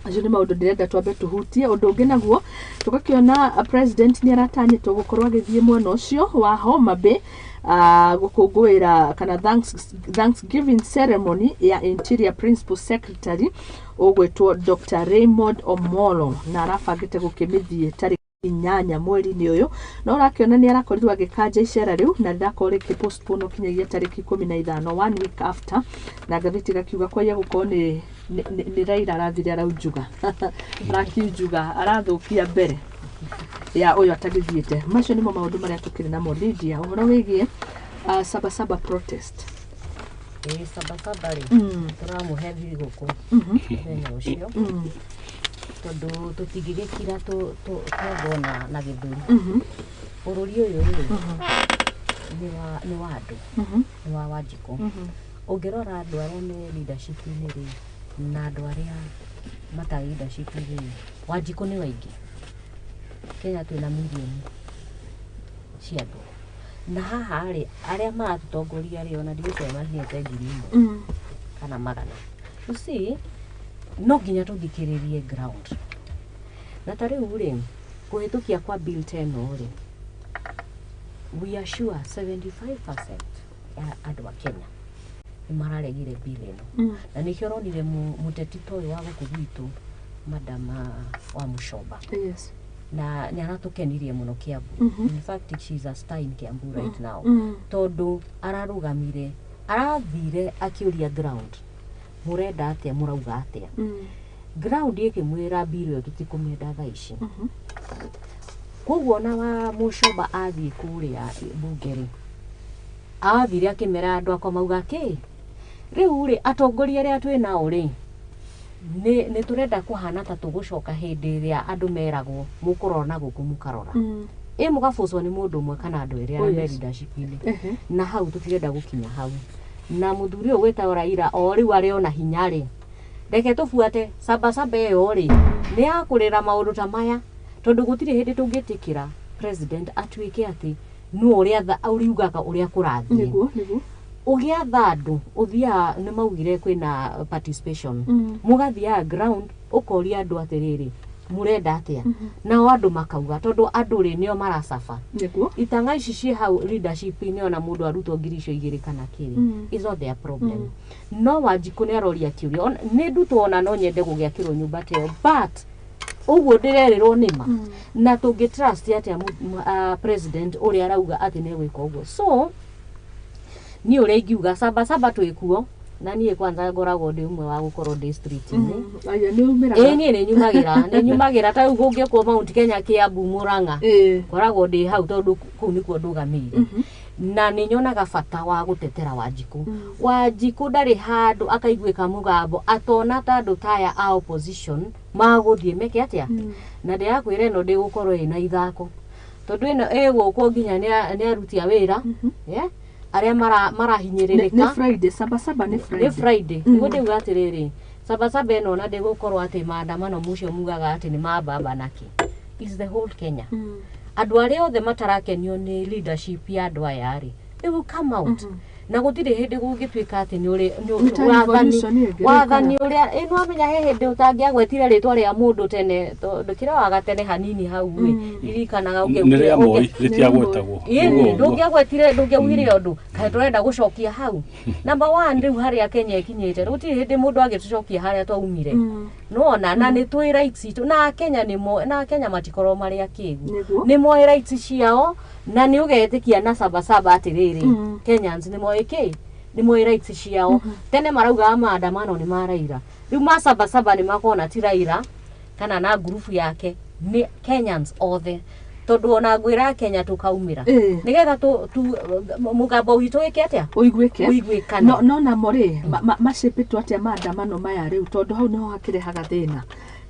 Acio nĩ maũndũ ndĩrenda twambe tũhutie. Ũndũ ũngĩ naguo tũgakĩona president nĩ aratanyĩtwo gũkorwo agĩthiĩ mwena ũcio wa Homa Bay, gũkũngũĩra kana Thanksgiving ceremony ya Interior Principal Secretary ũgwĩtwo Dr. Raymond Omolo, na arabangĩte gũkĩmĩthiĩ tarĩki 8 mweri-inĩ ũyũ, no ũrakĩona nĩ arakorirwo agĩkanja icera rĩu na rĩrakorwo rĩkĩpostpone kinyagia tarĩki 15, one week after. Na ngathĩti ĩgakiuga kwaiya gũkorwo nĩ Raila arathire araunjuga, arakiunjuga, arathũkia mbere ya ũyũ atagĩthiĩte. Macio nĩmo maũndũ marĩa tũkĩrĩ namo. Lydia, ũhoro wĩgiĩ Sabasaba protest. Ĩĩ, Sabasaba rĩ, tũramũhe thigũkũ mũthenya ũcio, tondũ tũtingĩgĩkira twethwo na gĩthũri. Bũrũri ũyũ rĩ, nĩ wa andũ, nĩ wa Wanjikũ. Ũngĩrora andũ arĩa me leadership-inĩ rĩ na andũ arĩa matarĩ leadership-inĩ rĩ, Wanjikũ nĩ waingĩ. Kenya twĩna mirioni cia andũ, na haha rĩ, arĩa maratũtongoria rĩ, ona ndigũkorwo makinyĩte 1,000 kana 100. You see, no nginya tũthikĩrĩrie ground. Na ta rĩu rĩ, kũhĩtũkia kwa bill ta ĩno rĩ, we are sure 75% ya andũ a Kenya nĩ mararegire bill ĩno, na nĩkĩo ũronire mũteti ta ũyũ wa gũkũ gwitũ, Madam wa Mucoba, na nĩ aratũkenirie mũno Kiambu. In fact, she is a star in Kiambu right now, tondũ ararũgamire, arathire akĩũria ground, mũrenda atĩa, mũrauga atĩa? Ground ĩkĩmwĩra bill ĩyo tũtikũmĩenda thaa ici. Koguo ona wa Mũcoba athiĩ kũrĩa bunge rĩ, athire akĩmera andũ akwa mauga kĩ. Rĩu rĩ, atongoria arĩa twĩ nao rĩ, nĩ tũrenda kũhana ta tũgũcoka hĩndĩ ĩrĩa andũ meragwo mũkũrora na gũkũ mũkarora, ĩ mũgabucwo nĩ mũndũ ũmwe kana andũ erĩ arĩa me leadership-inĩ. Na hau tũtirenda gũkinya hau. Na mũthuri ũyũ gwĩtagwo Raila o rĩu arĩ ona hinya rĩ, reke tũbuate Sabasaba ĩyo rĩ, nĩ ya kũrĩra maũndũ ta maya, tondũ gũtirĩ hĩndĩ tũngĩtĩkĩra president atuĩke atĩ nũ ũrĩa ũriugaga ũrĩa kũrathiĩ. Nĩguo, nĩguo. Ũgĩatha andũ ũthiaga, nĩ maugire kwĩna participation, mũgathiaga ground ũkoria andũ atĩrĩrĩ, Mũrenda atĩa? Nao andũ makauga tondũ andũ rĩ nĩo maracaba. Nĩguo. Itanga ici ciĩ hau leadership-inĩ, ona mũndũ arutwo ngiri icio igĩrĩ kana kĩrĩ, is not their problem. No Wanjikũ nĩ aroria kĩũria. Nĩ ndutwo, ona no nyende gũgĩakĩrwo nyũmba ta ĩyo, but ũguo ndĩrerĩrwo nĩma na tũngĩ trust atĩa president ũrĩa arauga atĩ nĩ egwĩka ũguo? So niĩ ũrĩa ingiuga, Sabasaba twĩkuo, na niĩ kwanza ngoragwo ndĩ ũmwe wa gũkorwo ndĩ street-inĩ. Aya nĩ umĩraga. Ĩĩ, niĩ nĩ nyumagĩra ta rĩu gũngĩũkwo Mount Kenya, Kiambu, Murang'a, ngoragwo ndĩ hau tondũ kũu nĩkuo ndũgamĩire, na nĩ nyonaga bata wa gũtetera Wanjikũ. Wanjikũ ndarĩ handũ akaiguĩka mũgambo atona ta andũ taya a opposition magũthiĩ meke atĩa. Na ndĩrakwĩra ĩno ndĩgũkorwo ĩna ithako, tondũ ĩno ĩgũkwo nginya nĩ aruti a wĩra, yeah? Arĩa marahinyĩrĩrĩka. Nĩ Friday, Sabasaba nĩ Friday. Nĩ Friday. Nĩguo ndĩuga atĩrĩrĩ, Sabasaba ĩno ona ndĩgũkorwo atĩ maandamano mũcio mugaga atĩ nĩ mambamba nake, is the whole Kenya. Andũ arĩa othe matarakenio nĩ leadership ya andũ aya rĩ, they will come out, na gũtirĩ hĩndĩ gũngĩtuĩka atĩ nĩ ũrĩ Nĩ ta wathani revolution ĩngĩ wathani ũrĩa ĩ nĩwamenya he hĩndĩ ũtangĩagwetire rĩtwa rĩa mũndũ tene, tondũ kĩrĩa waga tene hanini hau ĩ ririkanaga Nĩ rĩa Moi rĩtiagwetagwo. Ĩni ndũngĩagwetire, ndũngĩaugire ũndũ kaĩ tũrenda gũcokia hau number one. Rĩu harĩa Kenya ĩkinyĩte, gũtirĩ hĩndĩ mũndũ angĩtũcokia harĩa twaumire. Nona na nĩ twĩ rights itũ, na Kenya nĩ mo na Kenya matikorwo marĩ akĩgu. Nĩguo. Nĩ moĩ rights ciao, na nĩ ũgetĩkia na Sabasaba atĩrĩrĩ, Kenyans nĩ moĩ kĩ, nĩ moĩ rights ciao. Tene maraugaga maandamano nĩ ma Raila, rĩu ma Sabasaba nĩ makona ti Raila kana na ngurubu yake, nĩ Kenyans othe, tondũ ona ngwĩra Kenya tũkaumĩra nĩgetha mũgambo witũ wĩke atĩa? Ũiguĩke. Ũiguĩkane. No namo rĩ macĩpĩtwo atĩa maandamano maya rĩu, tondũ hau nĩho hakĩrehaga thĩna?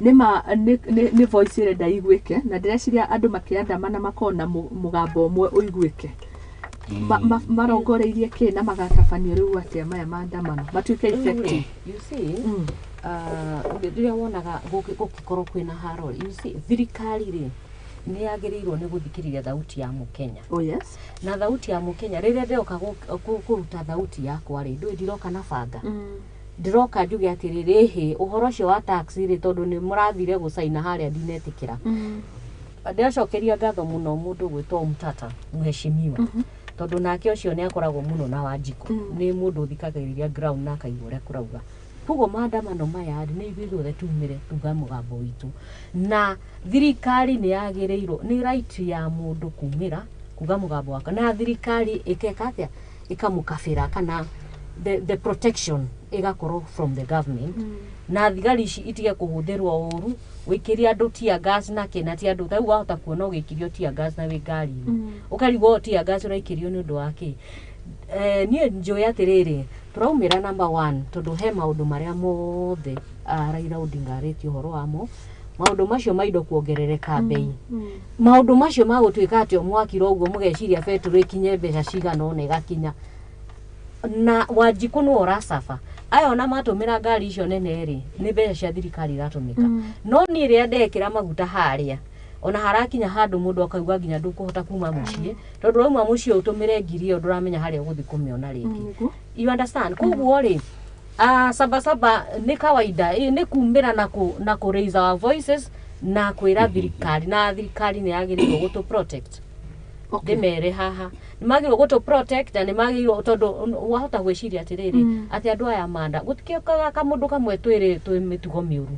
Nĩ ma nĩ voice ĩrenda iguĩke, na ndĩreciria andũ makĩandamana makorwo na mũgambo ũmwe ũiguĩke. Marongoreirie kĩ na magatabanio rĩu atĩa maya maandamano matuĩke effective? You see, rĩrĩa wonaga gũkĩkorwo kwĩna haro, you see, thirikari rĩ nĩ yagĩrĩirwo nĩ gũthikĩrĩria thauti ya mũkenya. Oh yes. Na thauti ya mũkenya, rĩrĩa ndĩroka kũruta thauti yakwa rĩ, ndũĩ ndiroka na banga, ndĩroka njuge atĩrĩrĩ, ĩhĩ ũhoro ũcio wa tax rĩ, tondũ nĩ mũrathire gũcaina harĩa, ndinetĩkĩra. Ndĩracokeria ngatho mũno mũndũ gwĩtwo Mtata, mheshimiwa, tondũ nake ũcio nĩ akoragwo mũno na Wanjikũ. Nĩ mũndũ ũthikagĩrĩria ground na akaigua ũrĩa kũrauga. Koguo maandamano maya rĩ, nĩ ithuĩ ithuothe tumĩre tuga mũgambo witũ, na thirikari nĩ yagĩrĩirwo nĩ right ya mũndũ kumĩra kuga mũgambo wake, na thirikari ĩkeka atĩa? Ĩkamũkabĩra kana the protection ĩgakorwo from the government, na thigari ici itige kũhũthĩrwo ũru, gũikĩria andũ tear gas na kĩ, na ti andũ. Ta rĩu wahota kuona ũgĩikĩrio tear gas na wĩ ngari-inĩ, ũkarigwo tear gas ũraikĩrio nĩ ũndũ wa kĩ. Niĩ njũĩ atĩrĩrĩ, tũraumĩra number one tondũ he maũndũ marĩa mothe Raila Odinga arĩtie ũhoro wamo, maũndũ macio ma indo kuongerereka mbei, maũndũ macio ma gũtuĩka atĩ o mwakira ũguo mũgeciria betũrũ ĩkinye mbeca cigana ũna ĩgakinya, na Wanjikũ nĩwe ũracaba aya. Ona matũmĩra ngari icio nene rĩ, nĩ mbeca cia thirikari iratũmĩka. No niĩ rĩrĩa ndekĩra maguta harĩa, ona harakinya handũ mũndũ akauga nginya ndũkũhota kuma mũciĩ, tondũ wauma mũciĩ ũtũmĩre ngiri ĩyo, ndũramenya harĩa ũgũthiĩ kũmĩona rĩngĩ. You understand? Koguo rĩ, Sabasaba nĩ kawaida, nĩ kumĩra na kũ raise our voices na kwĩra thirikari, na thirikari nĩ yagĩrĩirwo gũtũ protect. Ndĩmere haha nĩ magĩrĩirwo gũtũ protect, na nĩ magĩrĩirwo, tondũ wahota gwĩciria atĩrĩrĩ, atĩ andũ aya manda gũtikĩũkaga kamũndũ kamwe twĩrĩ twĩ mĩtugo mĩũru,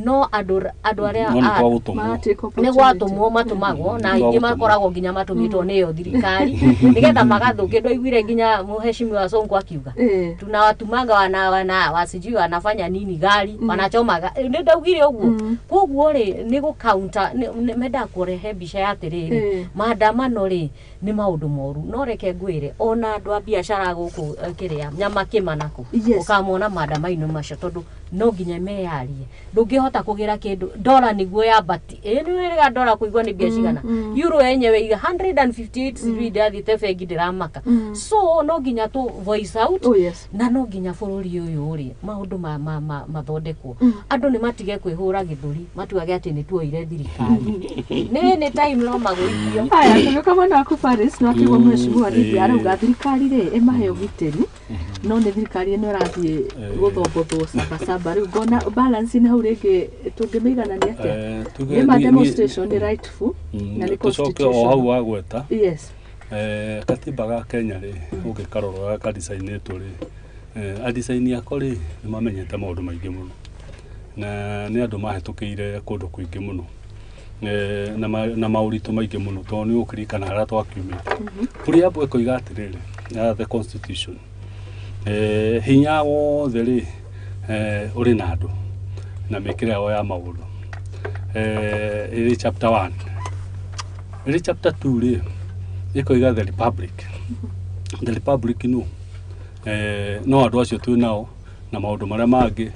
no andũ arĩa No nĩ kwa gũtũmwo. Nĩ gwatũmwo matũmagwo, na aingĩ makoragwo nginya matũmĩtwo nĩyo thirikari nĩgetha magathũkie. Ndwaiguire nginya mheshimiwa Sonko akiuga tunawatumanga wana wasijui wanafanya nini gari, wanachoma nĩ ndaugire ũguo. Koguo rĩ, nĩ gũ counter mendaga kũrehe mbica ya atĩrĩrĩ, maandamano rĩ nĩ maũndũ moru. No reke ngwĩre, ona andũ a biacara gũkũ kĩrĩa nyama kĩmanako, ũkamona maandamano macio, tondũ no nginya meyarie. Ndũngĩhota kũgĩra kĩndũ ndora nĩguo yambati, ĩ nĩ wĩrĩga ndora kũigua nĩ mbia cigana, euro yenyewe iga 158, sijui ndathiĩte bengi ndĩramaka. So no nginya tũ voice out. Oh yes. Na no nginya bũrũri ũyũ rĩ, maũndũ mathondekwo, andũ nĩ matige kwĩhũra gĩthũri matuage atĩ nĩ tuoire thirikari. Nĩ time no magũithio. Haya, tũgĩũka mwena waku Paris, no akĩgwo mheshimiwa Lydia arauga thirikari rĩ ĩmahe ũgitĩri. No nĩ thirikari ĩno ĩrathiĩ gũthombothwo sabasaba. Rĩu ngona balance hau rĩngĩ tũngĩmĩiganania atĩa? Tuge Nĩ ma demonstration nĩ rightful na nĩ tũcoke o hau constitutional. Wagweta katiba ga Kenya rĩ, ũngĩkarora ũrĩa kadicainĩtwo rĩ, adicaini ako rĩ, nĩ mamenyete maũndũ maingĩ mũno na nĩ andũ mahĩtũkĩire kũndũ kũingĩ mũno, na maũritũ maingĩ mũno, tondũ nĩ ũkũririkana harĩa twakiumĩte. Preamble ĩkoiga atĩrĩrĩ ya the constitution, hinya wothe rĩ, ũrĩ na andũ na mĩkĩre yao ya maũndũ, ĩrĩ chapter 1. Ĩrĩ chapter 2 rĩ, ĩkoiga the republic. The republic no no andũ acio twĩ nao na maũndũ marĩa mangĩ,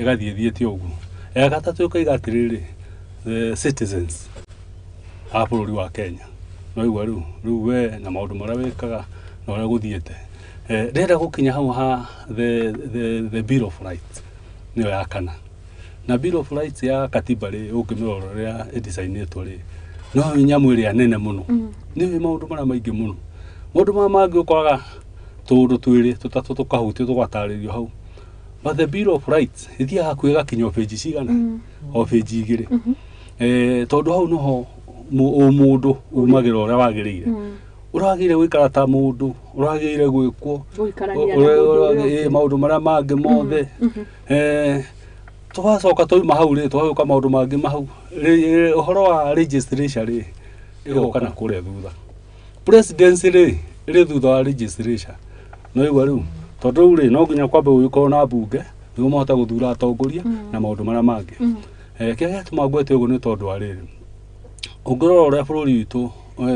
ĩgathiĩ thiĩte ũguo. Ya gatatũ ĩkoiga atĩrĩrĩ, the citizens a bũrũri wa Kenya. No igua rĩu we na maũndũ marĩa wĩkaga na ũrĩa gũthiĩte. Ndĩrenda gũkinya hau ha the Bill of Rights, nĩyo ya kana. Na Bill of Rights ya katiba rĩ, ũngĩmĩrora ũrĩa ĩdicainĩtwo rĩ, no nyamũ ĩrĩa nene mũno, nĩ maũndũ marĩa maingĩ mũno. Maũndũ maya mangĩ ũkoraga tũũndũ twĩrĩ tũtatũ tũkahutio tũgatarĩrio hau, but the Bill of Rights ĩthiaga hakuhĩ ĩgakinya o page cigana, o page 2, tondũ hau noho ũmũndũ umagĩra ũrĩa wagĩrĩire, ũrĩa wagĩrĩire gũikara ta mũndũ, ũrĩa wagĩrĩire gwĩkwo, gũikarania na mũndũ ũrĩa ũngĩ. Maũndũ marĩa mangĩ mothe. Tũgacoka twauma hau rĩ, tũgagĩũka maũndũ mangĩ mahau. Ũhoro wa legislature rĩ, ĩgoka na kũrĩa thutha. Presidency rĩ, ĩrĩ thutha wa legislature. No igua rĩu, tondũ rĩu rĩ, no nginya kwambe gũgĩkorwo na mbunge nĩguo mahote gũthura atongoria na maũndũ marĩa mangĩ. Kĩrĩa gĩatũma ngwete ũguo nĩ tondũ wa rĩrĩ, ũngĩrora ũrĩa bũrũri witũ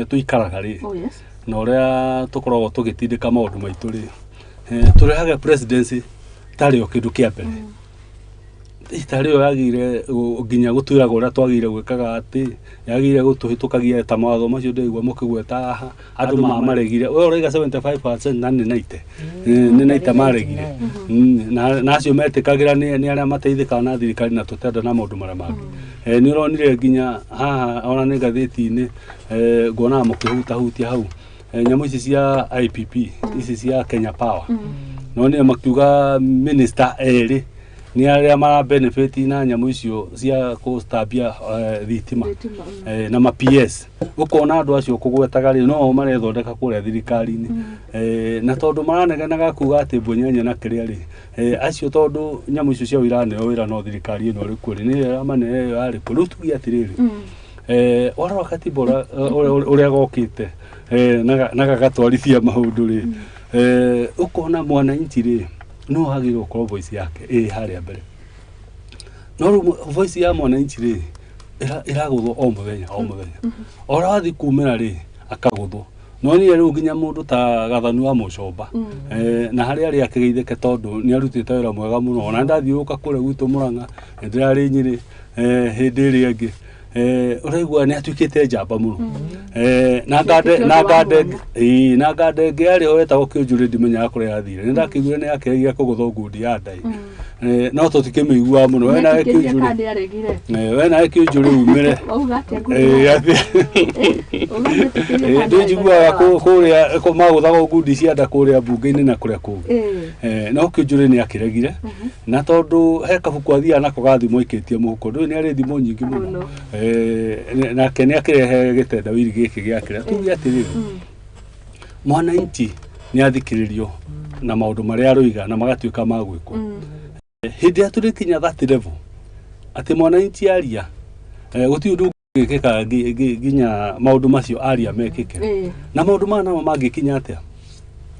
tũikaraga rĩ, na ũrĩa tũkoragwo tũgĩtindĩka maũndũ maitũ rĩ, tũrehaga presidency tarĩ o kĩndũ kĩa mbere, tarĩ yo yagĩrĩire nginya gũtwĩraga ũrĩa twagĩrĩire gwĩkaga, atĩ yagĩrĩire gũtũhĩtũkagia ta mawatho macio ndĩraigua mũkĩgweta haha. Andũ mamaregire, we ũraiga 75% na nĩ 90, nĩ 90 maregire. Na acio metĩkagĩra nĩ arĩa mateithĩkaga na thirikari na tũtenda na maũndũ marĩa mangĩ. Nĩ ũronire nginya haha ona nĩ ngathĩti-inĩ, nguonaga mũkĩhutahutia hau, nyamũ ici cia IPP, ici cia Kenya Power, no nĩ makiuga minister erĩ nĩ arĩa mara benefit na nyamũ icio cia gũtambia thitima. Thitima. Na ma PS ũkona andũ acio kũgwetaga rĩ, no o marethondeka kũrĩa thirikari-inĩ, na tondũ maranegenaga kuga atĩ mbũnyenye na kĩrĩa rĩ, acio tondũ nyamũ icio ciao iraneo wĩra no thirikari ĩno ĩrĩ kuo rĩ, nĩyo ĩramane ĩyo yarĩ kuo. Rĩu tuge atĩrĩrĩ, ũhoro wa katiba ũrĩa gokĩte, na gagatwarithia maũndũ rĩ, ũkona mwananchi rĩ, no agĩrĩirwo gũkorwo voice yake ĩ harĩa mbere. No rĩu voice ya mwananchi rĩ, ĩragũthwo o mũthenya o mũthenya, o ũrĩa wathiĩ kumĩra rĩ, akagũthwo. No niĩ rĩu nginya mũndũ ta Gathanu wa Mũcomba, na harĩa arĩ akĩgeithĩke, tondũ nĩ arutĩte wĩra mwega mũno. Ona ndathiũrũrũka kũrĩa gwitũ Mũrang'a, nĩ ndĩrarĩ Nyĩrĩ, hĩndĩ ĩrĩa ĩngĩ, ũraigua nĩ atuĩkĩte njamba mũno. Na ngande Nĩ na ũndũ wa ngande mwanya. Ĩĩ, na ngande ĩngĩ yarĩ ho yetagwo Kĩũnjũrĩ, ndimenyaga kũrĩa yathire. Nĩ ndakĩiguire nĩ yakĩregire kũgũthwo ngundi ya ndai, no tũtikĩmĩiguaga mũno. We nawe Metĩkĩria Kĩũnjũrĩ kana nĩ aregire? We nawe Kĩũnjũrĩ umĩre. Wauga atĩa? Uga metĩkĩria kana nĩ Ndĩnjiguaga aregire? Kũrĩa magũthagwo ngundi cia nda kũrĩa mbunge-inĩ na kũrĩa kũngĩ. No Kĩũnjũrĩ nĩ akĩregire, na tondũ he kabuku athiaga nako ga thimũ aikĩtie mũhuko, ndũĩ nĩ arĩ thimũ nyingĩ mũno. Mũno. Nake nĩ akĩrehe gĩtendawiri gĩkĩ gĩakĩra tuge atĩrĩrĩ, mwananchi nĩ athikĩrĩrio na maũndũ marĩa aroiga na magatuĩka ma gwĩkwo. Hĩndĩ ĩrĩa tũrĩkinya that level atĩ mwananchi aria, gũtirĩ ũndũ ũngĩkĩka nginya maũndũ macio aria mekĩke. Na maũndũ maya namo mangĩkinya atĩa?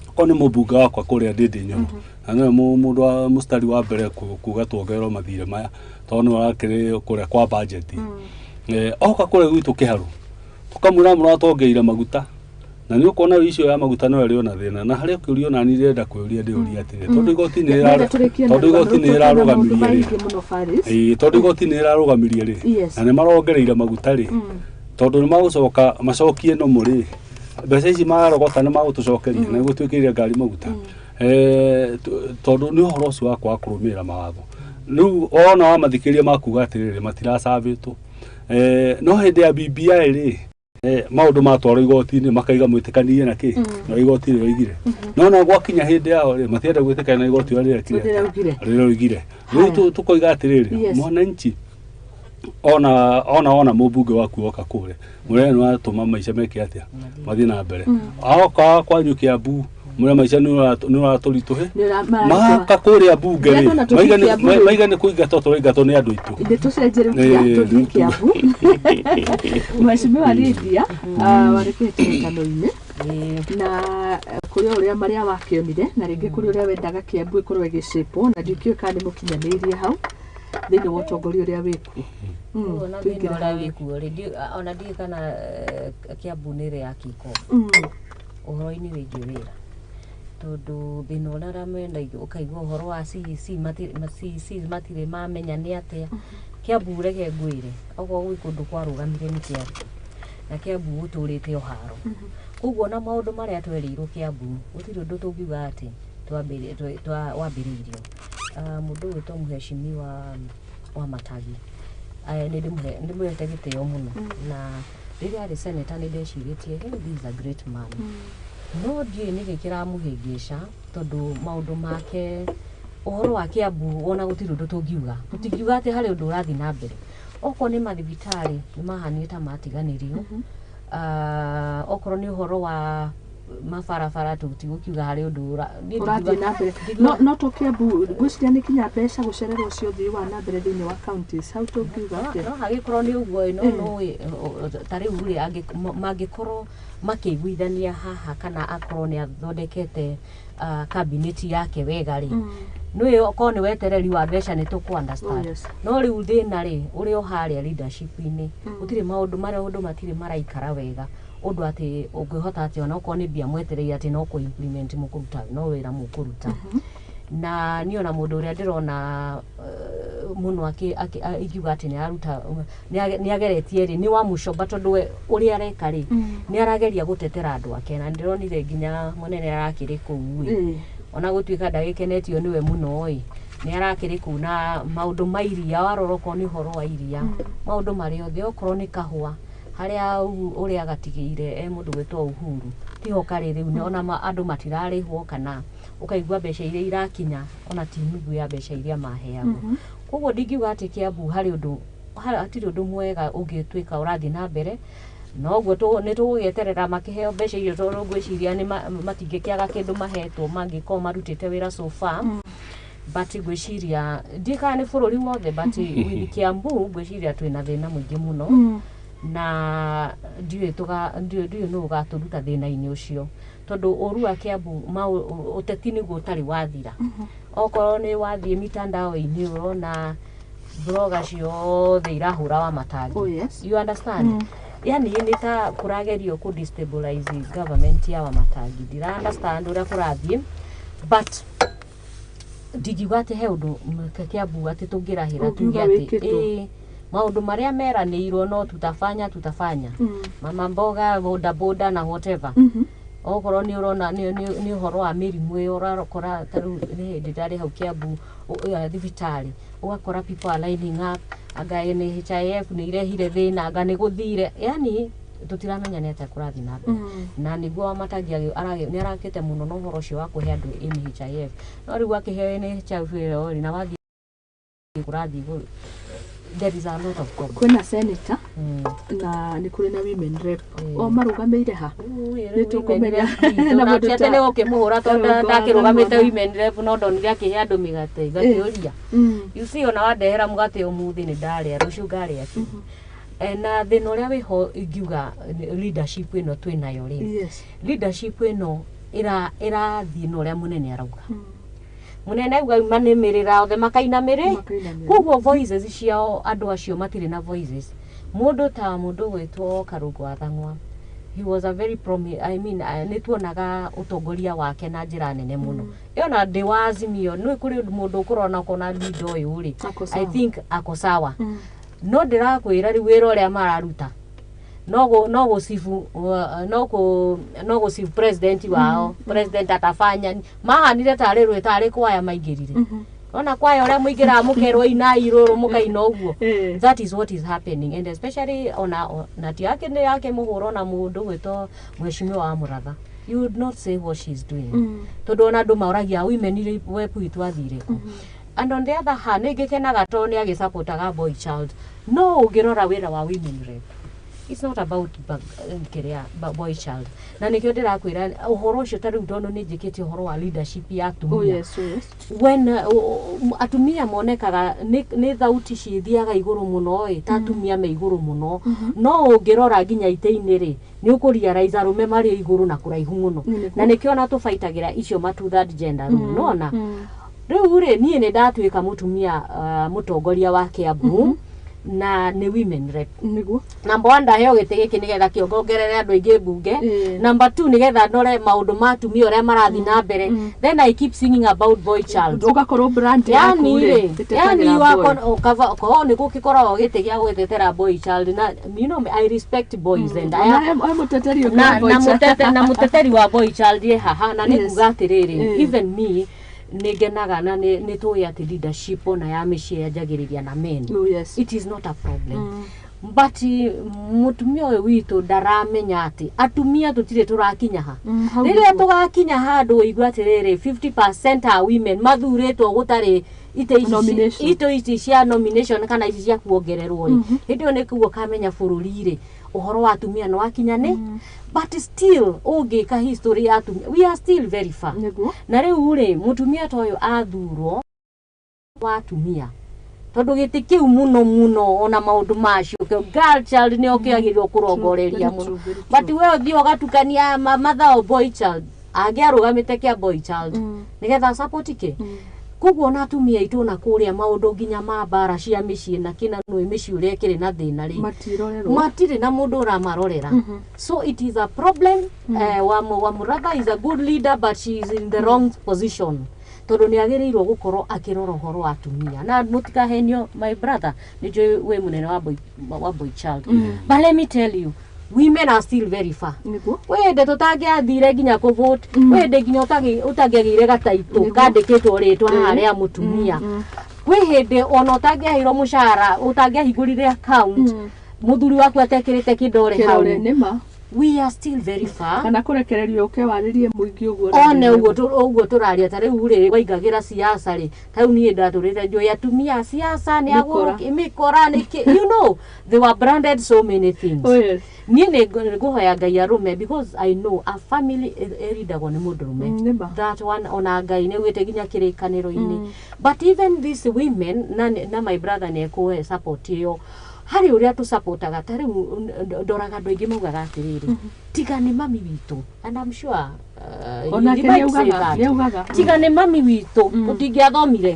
Okorwo nĩ mũmbunge wakwa kũrĩa Ndĩndĩ Nyoro, na nĩwe mũndũ wa mũstari wa mbere kuga tuongererwo mathirĩ maya, tondũ nĩwe ũrakĩrĩ kũrĩa kwa budget, oka kũrĩa gwitũ kĩharũ tũkamwĩra mũratongeire maguta, na nĩ ũkuona icio ya maguta no ĩrĩ ona thĩna na harĩa ũkĩũria. Ona niĩ ndĩrenda kwĩũria, ndĩũria atĩrĩ, tondũ igoti nĩ Ndĩrenda tũrĩkie tondũ narua, igoti nĩ tũrĩ na maũndũ rĩrarũgamirie rĩ, maingĩ mũno, Faris. Ĩĩ, tondũ igoti nĩ rĩrarũgamirie rĩ, na nĩ marongereire maguta rĩ, tondũ nĩ magũcoka macokie nomo rĩ, mbeca ici marogota nĩ magũtũcokeria na gũtwĩkĩrire ngari maguta. Tondũ nĩ ũhoro ũcio wa kwaga kũrũmĩrĩra mawatho. Rĩu wona wamathikĩrĩria makuga atĩrĩrĩ, matiracabĩtwo. No hĩndĩ ya BBI rĩ Maũndũ matwarwo igoti-inĩ makaiga mwĩtĩkanirie na kĩ na igoti rĩoigire no na gwakinya hĩndĩ yao rĩ matienda gwĩtĩkania na igoti ũrĩa Rĩraugire. rĩroigire. Rĩu tũkoiga atĩrĩrĩ, mwananchi ona mũmbunge waku oka kũrĩa mũrĩa nĩ watũma maica meke atĩa mathiĩ na mbere, aoka kwanyu Kiambu mũrĩa maica nĩ ũratũritũhe maka kũrĩa mbunge rĩ maiga nĩ kũingatwo tũraingatwo nĩ andũ aitũ. Nĩ tũcenjie rĩu tũthiĩ Kiambu. Mheshimiwa Lydia warĩ kĩhĩtahĩtano-inĩ na kũrĩ ũrĩa marĩa wakĩonire na rĩngĩ kũrĩ ũrĩa wendaga Kiambu ĩkorwo ĩgĩcĩpwo na ndikĩũĩ kana nĩ mũkinyanĩirie hau thĩinĩ wa ũtongoria ũrĩa wĩkuo. Ona thĩinĩ ũrĩa wĩkuo rĩ, ona ndiũĩ kana Kiambu nĩ ĩrĩ ya kick-off ũhoro-inĩ wĩgiĩ wĩra, tondũ thĩna ũrĩa mena ũkaigua ũhoro wa CEC CEC matirĩ mamenya nĩ atĩa. Kiambu reke ngwĩre, okorwo gwĩ kũndũ kwarũgamire nĩ Kiambu, na Kiambu gũtũrĩte o haro. Koguo ona maũndũ marĩa twerĩirwo Kiambu gũtirĩ ũndũ tũngiuga atĩ wambĩrĩirio. Mũndũ ũgwĩtwo Mheshimiwa wa Matagi nĩ ndĩmũhete gĩtĩo mũno, na rĩrĩa arĩ senator nĩ ndecirĩtie hey, this is a great man. No ndiũĩ nĩkĩ kĩramũhĩngĩca tondũ maũndũ make ũhoro wa Kiambu ona gũtirĩ ũndũ tũngiuga, tũtingiuga atĩ harĩ ũndũ ũrathiĩ na mbere. Okorwo nĩ mathibitarĩ nĩ mahanire ta matiganĩrio, okorwo nĩ ũhoro wa mabarabara tũtigũkiuga harĩ ũndũ ũrathiĩ na mbere. No to Kiambu ngwĩciria nĩ kinya mbeca gũcererwo cia ũthii wa na mbere thĩinĩ wa counties hau tũngiuga atĩa? No hagĩkorwo nĩ ũguo, no nũĩ ta rĩu rĩ mangĩkorwo makĩiguithania haha kana akorwo nĩ athondekete cabinet yake wega rĩ, nĩũĩ okorwo nĩ wetereri wa mbeca nĩ tũkũ understand. No rĩu thĩna rĩ ũrĩ o harĩa leadership-inĩ, gũtirĩ maũndũ marĩa matirĩ maraikara wega ũndũ atĩ ũngĩhota atĩ ona okorwo nĩ mbia mwetereire atĩ no kũ implement mũkũruta no wĩra mũkũruta. Na niĩ ona mũndũ ũrĩa ndĩrona mũno ingiuga atĩ nĩararuta nĩageretie rĩ nĩ wa Mũcomba, tondũ we ũrĩa areka rĩ nĩ arageria gũtetera andũ ake, na ndĩronire nginya mũnene arakĩrĩ kũu ĩ, ona gũtuĩka ndagĩkenetio nĩwe mũno ĩ, nĩ arakĩrĩ kũu na maũndũ ma iria, warora okorwo nĩ ũhoro wa iria maũndũ marĩa othe, okorwo nĩ kahũa harĩa ũrĩa agatigĩire mũndũ gwĩtwo Uhuru tiho karĩ rĩu, ona andũ matirarĩhwo kana ũkaigua mbeca iria irakinya ona ti nuthu ya mbeca iria maheagwo. Koguo ndingiuga atĩ Kiambu harĩ ũndũ hatirĩ ũndũ mwega ũngĩtuĩka ũrathiĩ na mbere, noguo nĩ tũgũgĩeterera makĩheo mbeca icio tondũ ngwĩciria nĩ matingĩkĩaga kĩndũ mahetwo mangĩkorwo marutĩte wĩra so far. But ngwĩciria ndiũĩ kana nĩ bũrũri wothe, but with Kiambu ngwĩciria twĩna thĩna mũingĩ mũno, na ndiũĩ nũ ũgatũruta thĩna-inĩ ũcio, tondũ ũru wa Kiambu ũteti nĩguo ũtarĩ wathira. Okorwo nĩ wathiĩ mitandao-inĩ ũrona blogger ciothe irahũra wa Matangi. You understand? Yani nĩ ta kũragerio kũ destabilize government ya Wamatangi. Ndira understand ũrĩa kũrathiĩ, but ndingiuga atĩ he ũndũ Kiambu atĩ tũngĩrahĩra tuge atĩ maũndũ marĩa meranĩirwo no tutafanya mama mboga boda boda na whatever. Okorwo nĩ ũrona nĩ ũhoro wa mĩrimũ ĩyo ũrakora ta rĩu nĩ hĩndĩ ndarĩ hau Kiambu thibitarĩ ũgakora people are lining up, anga NHIF nĩ irehire thĩna, anga nĩ gũthire, yani tũtiramenya nĩ atĩa kũrathiĩ na mbere. Na nĩguo Wamatangi nĩ arakĩte mũno na ũhoro ũcio wa kũhe andũ NHIF, no rĩu akĩheo NHIF ĩyo rĩ na wathiĩ kũrathiĩ there is a lot of problem. Kwĩna senator na nĩ kũrĩ na women rep o marũgamĩire ha nĩ tũkũmenya na mũndũ tene ũkĩmũhũra tondũ ndakĩrũgamĩte women rep no ndonire akĩhe andũ mĩgate ngakĩũria. You see ona wandehera mũgate ũmũthĩ nĩ ndarĩa rũciũ ngarĩa kĩ. Na thĩna ũrĩa wĩho ingiuga leadership ĩno twĩnayo rĩ, leadership ĩno ĩrathiĩ na ũrĩa mũnene arauga. Mũnene auga manĩmĩrĩra othe makainamĩrĩ, koguo voices ciao andũ acio matirĩ na voices. Mũndũ ta mũndũ gwĩtwo Karũngũ wa Thang'wa, he was a very I mean nĩ tuonaga ũtongoria wake na njĩra nene mũno. Ĩyo na ndĩ wa Azimio nĩ kũrĩ mũndũ ũkũrona ũkona leader ũyũ rĩ, I think ako sawa. No ndĩrakwĩra rĩu wĩra ũrĩa mararuta no gũcibu president wao, president atafanya mahanire tarĩ rwĩ tarĩ kwaya maingĩrire. Ona kwaya ũrĩa mũingĩraga mũkerwo inai rũrũ mũkaina ũguo. Eh. That is what is happening, and especially ona na ti yake nĩ yake mũhũro na mũndũ gwĩtwo mheshimiwa wa Mũratha, you would not say what she is doing, tondũ ona andũ maũragia women rep witũ athire kũ. And on the other hand, nĩ ngĩkenaga tondũ nĩ agĩsupportaga boy child, no ũngĩrora wĩra wa women rep, it's not about kĩrĩa boy child. Na nĩkĩo ndĩrakwĩra ũhoro ũcio, ta rĩu tondũ nĩ njĩkĩte ũhoro wa leadership ya atumia. Oh yes, oh yes. When atumia monekaga nĩ thauti cithiaga igũrũ mũno ĩ, ta atumia me igũrũ mũno, no ũngĩrora nginya itĩ-inĩ rĩ, nĩ ũkũrealize arũme marĩ igũrũ na kũraihu mũno. Nĩguo. Na nĩkĩo ona tũbaitagĩra icio ma two third gender rĩu nona rĩu rĩ, niĩ nĩ ndatuĩka mũtumia mũtongoria wa Kiambu na nĩ women rep. Number one, ndaheo gĩtĩ gĩkĩ nĩgetha kĩongongerere andũ aingĩ mbunge. Number two, nĩgetha ndore maũndũ ma atumia ũrĩa marathiĩ na mbere. Then I keep singing about boy child. Ũgakorwo brand yaku Yani rĩ, rĩ, yani ĩtetagĩra boy. Korwo nĩ gũgĩkoragwo gĩtĩ gĩa gwĩtetera boy child, na you know I respect boys and I Ona he mũteteri ũngĩ na wa boy na child. na muteteri wa boy child ye haha, na nĩ kuga atĩrĩrĩ, even me nĩ ngenaga na nĩ tũĩ atĩ leadership ona ya mĩciĩ yanjagĩrĩria na men. Oh yes. It is not a problem, but mũtumia ũyũ witũ ndaramenya atĩ atumia tũtirĩ tũrakinya ha. Hau Rĩrĩa nĩguo. tũgakinya handũ ũigue atĩrĩrĩ, 50% are women mathurĩtwo gũtarĩ ite ici Nomination. ito ici cia nomination kana ici cia kuongererwo rĩ, hĩndĩ ĩyo nĩkuo ũkamenya bũrũri rĩ, ũhoro wa atumia nĩ wakinya nĩ. But still ũngĩka history ya atumia, we are still very far. Na rĩu rĩ, mũtumia ta ũyũ athurwo wa atumia, tondũ gĩtĩ kĩu mũno mũno ona maũndũ macio girl child nĩo kĩagĩrĩirwo kũrongoreria Very mũno. true, very But we ũthiĩ ũgatukania mathao boy child angĩarũgamĩte kĩa boy child nĩgetha support kĩ. Koguo ona atumia aitũ na kũrĩa maũndũ nginya ma mbara cia mĩciĩ na kĩna nĩ mĩciĩ ũrĩa ĩkĩrĩ na thĩna rĩ, Matirorerwo. Matirĩ na mũndũ ũramarorera. So it is a problem. Wa Muratha is a good leader, but she is in the wrong position, tondũ nĩ agĩrĩirwo gũkorwo akĩrora ũhoro wa atumia. Na mũtikahenio, my brother, nĩ njũĩ wĩ mũnene wa boy child, but let me tell you, women are still very far. Wĩ hĩndĩ tũtangĩathire nginya kũvote, wĩ hĩndĩ nginya ũtangĩagĩire gataitũ kandĩkĩtwo rĩtwa haha rĩa mũtumia. Kwĩ hĩndĩ ona ũtangĩaheirwo mũcara, ũtangĩahingũrire account mũthuri waku atekĩrĩte kĩndore hau. Kĩrore nĩma. We are still very far. Kana kũrekererio ũke warĩrie mũingĩ ũguo. One ũguo ũguo tũraria, ta rĩu rĩ, waingagĩra siasa rĩ, ta rĩu niĩ ndatũrĩte njũĩ atumia a siasa nĩ Mĩkora. agũrũki mĩkora nĩkĩ, you know they were branded so many things. Oh yes. Niĩ nĩ ngũhoya Ngai arũme, because I know a family ĩrindagwo nĩ mũndũrũme. Nĩma. That one ona Ngai nĩ augĩte nginya kĩrĩkanĩro-inĩ. But even these women na my brother nĩ ekũhe support ĩyo harĩ ũrĩa tũsupportaga. Ta rĩu ndoraga andũ aingĩ maugaga atĩrĩrĩ, tiga nĩ mami witũ, and I'm sure Onake he might say nĩaugaga, that. Nĩaugaga. Tiga nĩ mami witũ tũtingĩathomire.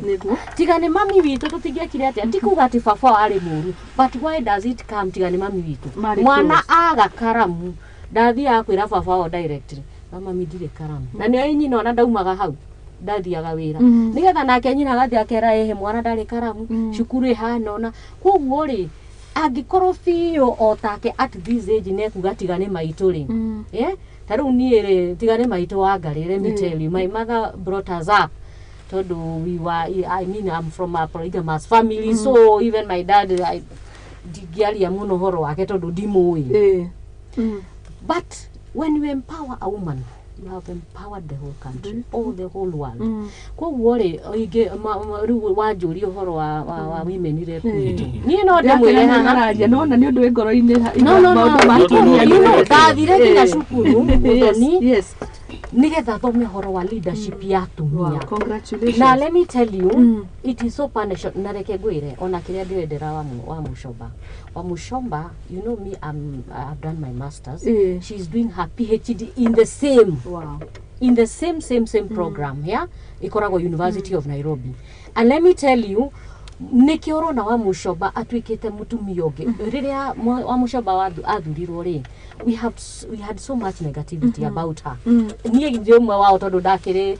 Tiga nĩ mami witũ tũtingĩekire atĩa. Ti kuga atĩ baba arĩ mũru, but why does it come tiga nĩ mami witũ? Marĩ Mwana close. aga karamu ndathiaga kwĩra baba wao directly, "Mama, mi ndirĩ karamu." Na nĩo nyina ona ndaumaga hau, ndathiaga wĩra nĩgetha nake nyina agathiĩ akera ĩhĩ mwana ndarĩ karamu, cukuru ĩhana ona koguo rĩ, angĩkorwo biũ o take at this age nĩekuga tiga nĩ maitũ rĩ. Yeah? Ta rĩu niĩ rĩ, tiga nĩ maitũ wa Ngarĩ, let me tell you, my mother brought us up, tondũ we were, I mean, I'm from a polygamous family, so even my dad, I ndingĩaria mũno ũhoro wake tondũ ndimũĩ. But when you empower a woman, you have empowered the whole country or the whole world. Koguo rĩ, ingĩ rĩu wanjũria ũhoro wa women rep witũ, niĩ no ndĩmwĩre haha. Mararia nona nĩ ũndũ wĩ ngoro-inĩ. No. Maũndũ ma No, no, atumia. no, You know, no. ndathire nginya cukuru Muthoni nĩgetha thome ũhoro wa leadership ya atumia. Wow, congratulations. Na let me tell you, it is so passion. Na reke ngwĩre ona kĩrĩa ndĩrendera wa Mushomba, you know me, I've done my masters. She's doing her PhD in the same in the same same same program, yeah, ikoragwo University of Nairobi. And let me tell you, nĩkĩo ũrona wa Mũcomba atuĩkĩte mũtumia ũngĩ. Rĩrĩa wa Mũcomba athurirwo rĩ, we had so much negativity about her. Niĩ ndĩ ũmwe wao tondũ ndakĩrĩ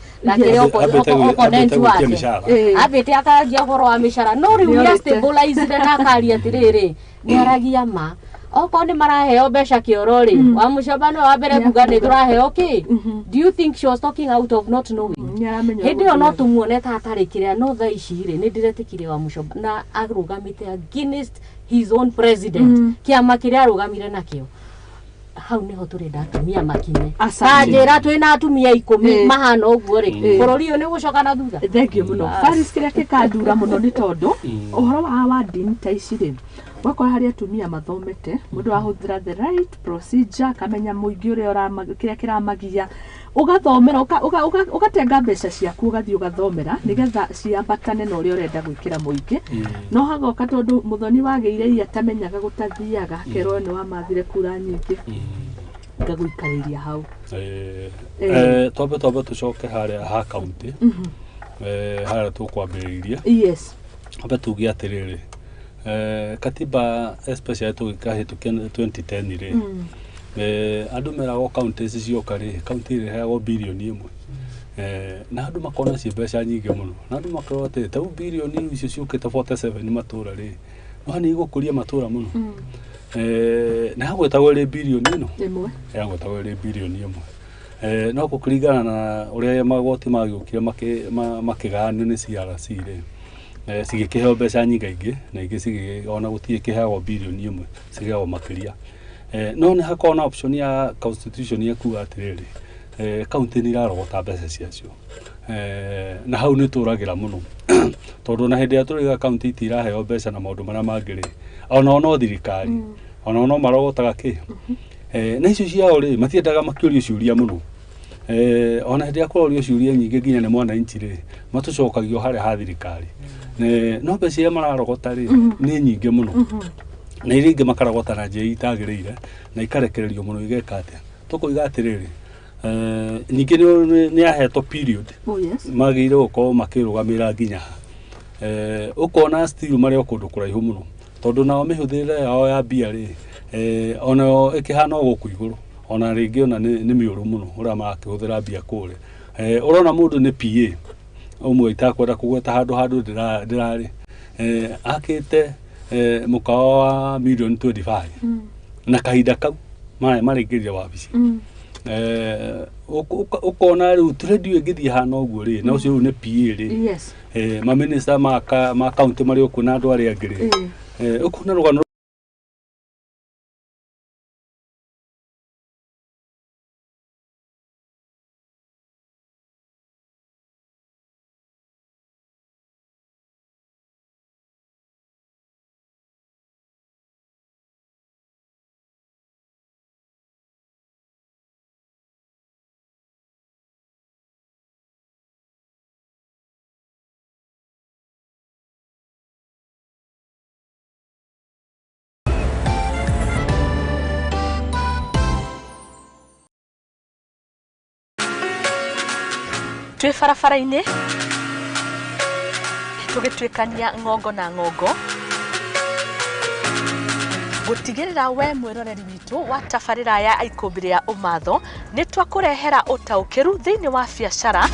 opponent Ambĩte gwĩtia wake. mĩcara. Ambĩte akarangia ũhoro wa mĩcara, no rĩu nĩ Nĩorĩte. astabilizire na akaria atĩrĩrĩ, nĩ aragia ma. Okorwo nĩ maraheo mbeca kĩoro rĩ, wa Mũcomba nĩwe wa mbere kuga nĩ tũraheo kĩ. Do you think she was talking out of not knowing? Nĩaramenya Hĩndĩ ĩyo no gũthiaga. tũmuone ta atarĩ kĩrĩa, no thaa ici rĩ, nĩ ndĩretĩkirie wa Mũcomba na arũgamĩte against his own president, kĩama kĩrĩa arũgamire nakĩo. Hau nĩho tũrenda atumia makinye. Asante. Ta njĩra twĩna atumia 10 mahana ũguo rĩ, bũrũri ũyũ nĩ gũcoka na thutha. Thank you mũno. Faris, kĩrĩa gĩkandura mũno nĩ tondũ ũhoro wa wandini ta ici rĩ, ũgakora harĩ atumia mathomete, mũndũ arahũthĩra the right procedure, akamenya mũingĩ ũrĩa kĩrĩa kĩramagia, ũgathomera, ũgatenga mbeca ciaku, ũgathiĩ ũgathomera nĩgetha ciambatane na ũrĩa ũrenda gwĩkĩra mũingĩ. No hagoka tondũ mũthoni wagĩire ia atamenyaga gũtathiaga, kerwo nĩ wamathire kura nyingĩ, ngagũikarĩria hau. Twambe tũcoke harĩa ha kaunti, harĩa tũkwambĩrĩirie. Twambe tuge atĩrĩrĩ, katiba especially tũgĩkahĩtũkia 2010 rĩ, andũ meragwo kaunti ici cioka rĩ, kaunti ĩrĩheagwo birioni 1, na andũ makona ciĩ mbeca nyingĩ mũno, na andũ makorwo atĩ ta rĩu birioni icio ciũkĩte 47 matũra rĩ, no nĩ igũkũria matũra mũno. Na yagwetagwo ĩrĩ birioni ĩno 1, yagwetagwo ĩrĩ birioni 1, no gũkĩringana na ũrĩa magoti magĩũkire makĩgayanio nĩ CRC rĩ, cigĩkĩheo mbeca nyingaingĩ, na ingĩ ona gũtirĩ kĩheagwo birioni 1, ciheagwo makĩria. No nĩ hakoragwo na option ya constitution ya kuga atĩrĩrĩ, kaunti nĩ irarogota mbeca ciacio, na hau nĩ tũragĩra mũno tondũ na hĩndĩ ĩrĩa tũrauga kaunti itiraheo mbeca na maũndũ marĩa mangĩ rĩ, onao no thirikari, onao no marogotaga kĩ, na icio ciao rĩ, matiendaga makĩũrio ciũria mũno. Ona hĩndĩ ĩrĩa kũrorio ciũria nyingĩ nginya nĩ mwananchi rĩ, matũcokagio harĩa ha thirikari. No mbeca iria mararogota rĩ, nĩ nyingĩ mũno, na iria ingĩ makarogota na njĩra itagĩrĩire na ikarekererio mũno igeka atĩa. Tũkoiga atĩrĩrĩ, ningĩ nĩ yahetwo period magĩrĩire gũkorwo makĩrũgamĩrĩra nginya ha. Ũkona still marĩ o kũndũ kũraihu mũno, tondũ nao mĩhũthĩrĩre yao ya mbia rĩ, onayo ĩkĩhana o gũkũ igũrũ, ona rĩngĩ ona nĩ mĩũru mũno ũrĩa marakĩhũthĩra mbia kũrĩa. Ũrona mũndũ nĩ PA ũmwe itakwenda kũgweta handũ ndĩrarĩ, akĩte mũkawa wa milioni 25 na kahinda kau marĩingĩrire wabici. Ũkona rĩu trend ĩyo ĩngĩthiĩ hana ũguo rĩ, na ũcio rĩu nĩ PA rĩ, maminista ma kaunti marĩ okuo na andũ arĩa angĩ rĩ, ũkona rũgano Twĩ barabara-inĩ tũgĩtuĩkania ng'ongo na ng'ongo gũtigĩrĩra we mwĩroreri witũ wa tabarĩra ya Ikũmbĩ rĩa Ũmatho nĩ twakũrehera ũtaũkĩru thĩinĩ wa biacara.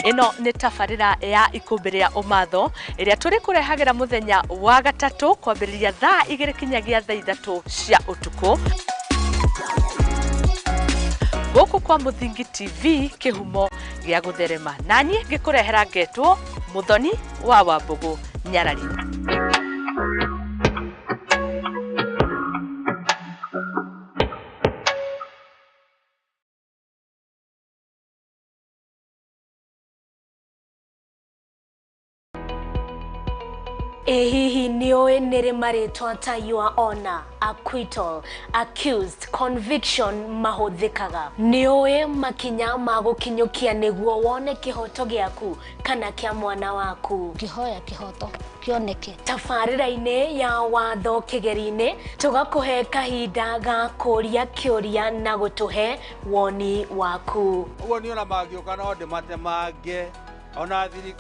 Ĩno nĩ tabarĩra ya Ikũmbĩ rĩa Ũmatho ĩrĩa tũrĩkũrehagĩra mũthenya wa gatatũ kwambĩrĩria thaa 2 kinyagia thaa 3 cia ũtukũ gũkũ kwa Mũthingi TV, kĩhumo gĩa gũtherema. Naniĩ ngĩkũrehera ngetwo Mũthoni wa Wambũgũ Nyarari. Ĩ hihi nĩũĩ nĩrĩ marĩtwa ta your honor, acquittal, accused, conviction mahũthĩkaga? Nĩũĩ makinya ma gũkinyũkia nĩguo wone kĩhoto gĩaku kana kĩa mwana waku? Kĩhoya kĩhoto kĩoneke. Tabarĩra-inĩ ya watho kĩgeri-inĩ tũgakũhe kahinda ga kũria kĩũria na gũtũhe woni waku. Ũguo niĩ ona mangĩũka no ndĩmatemange ona thirikari.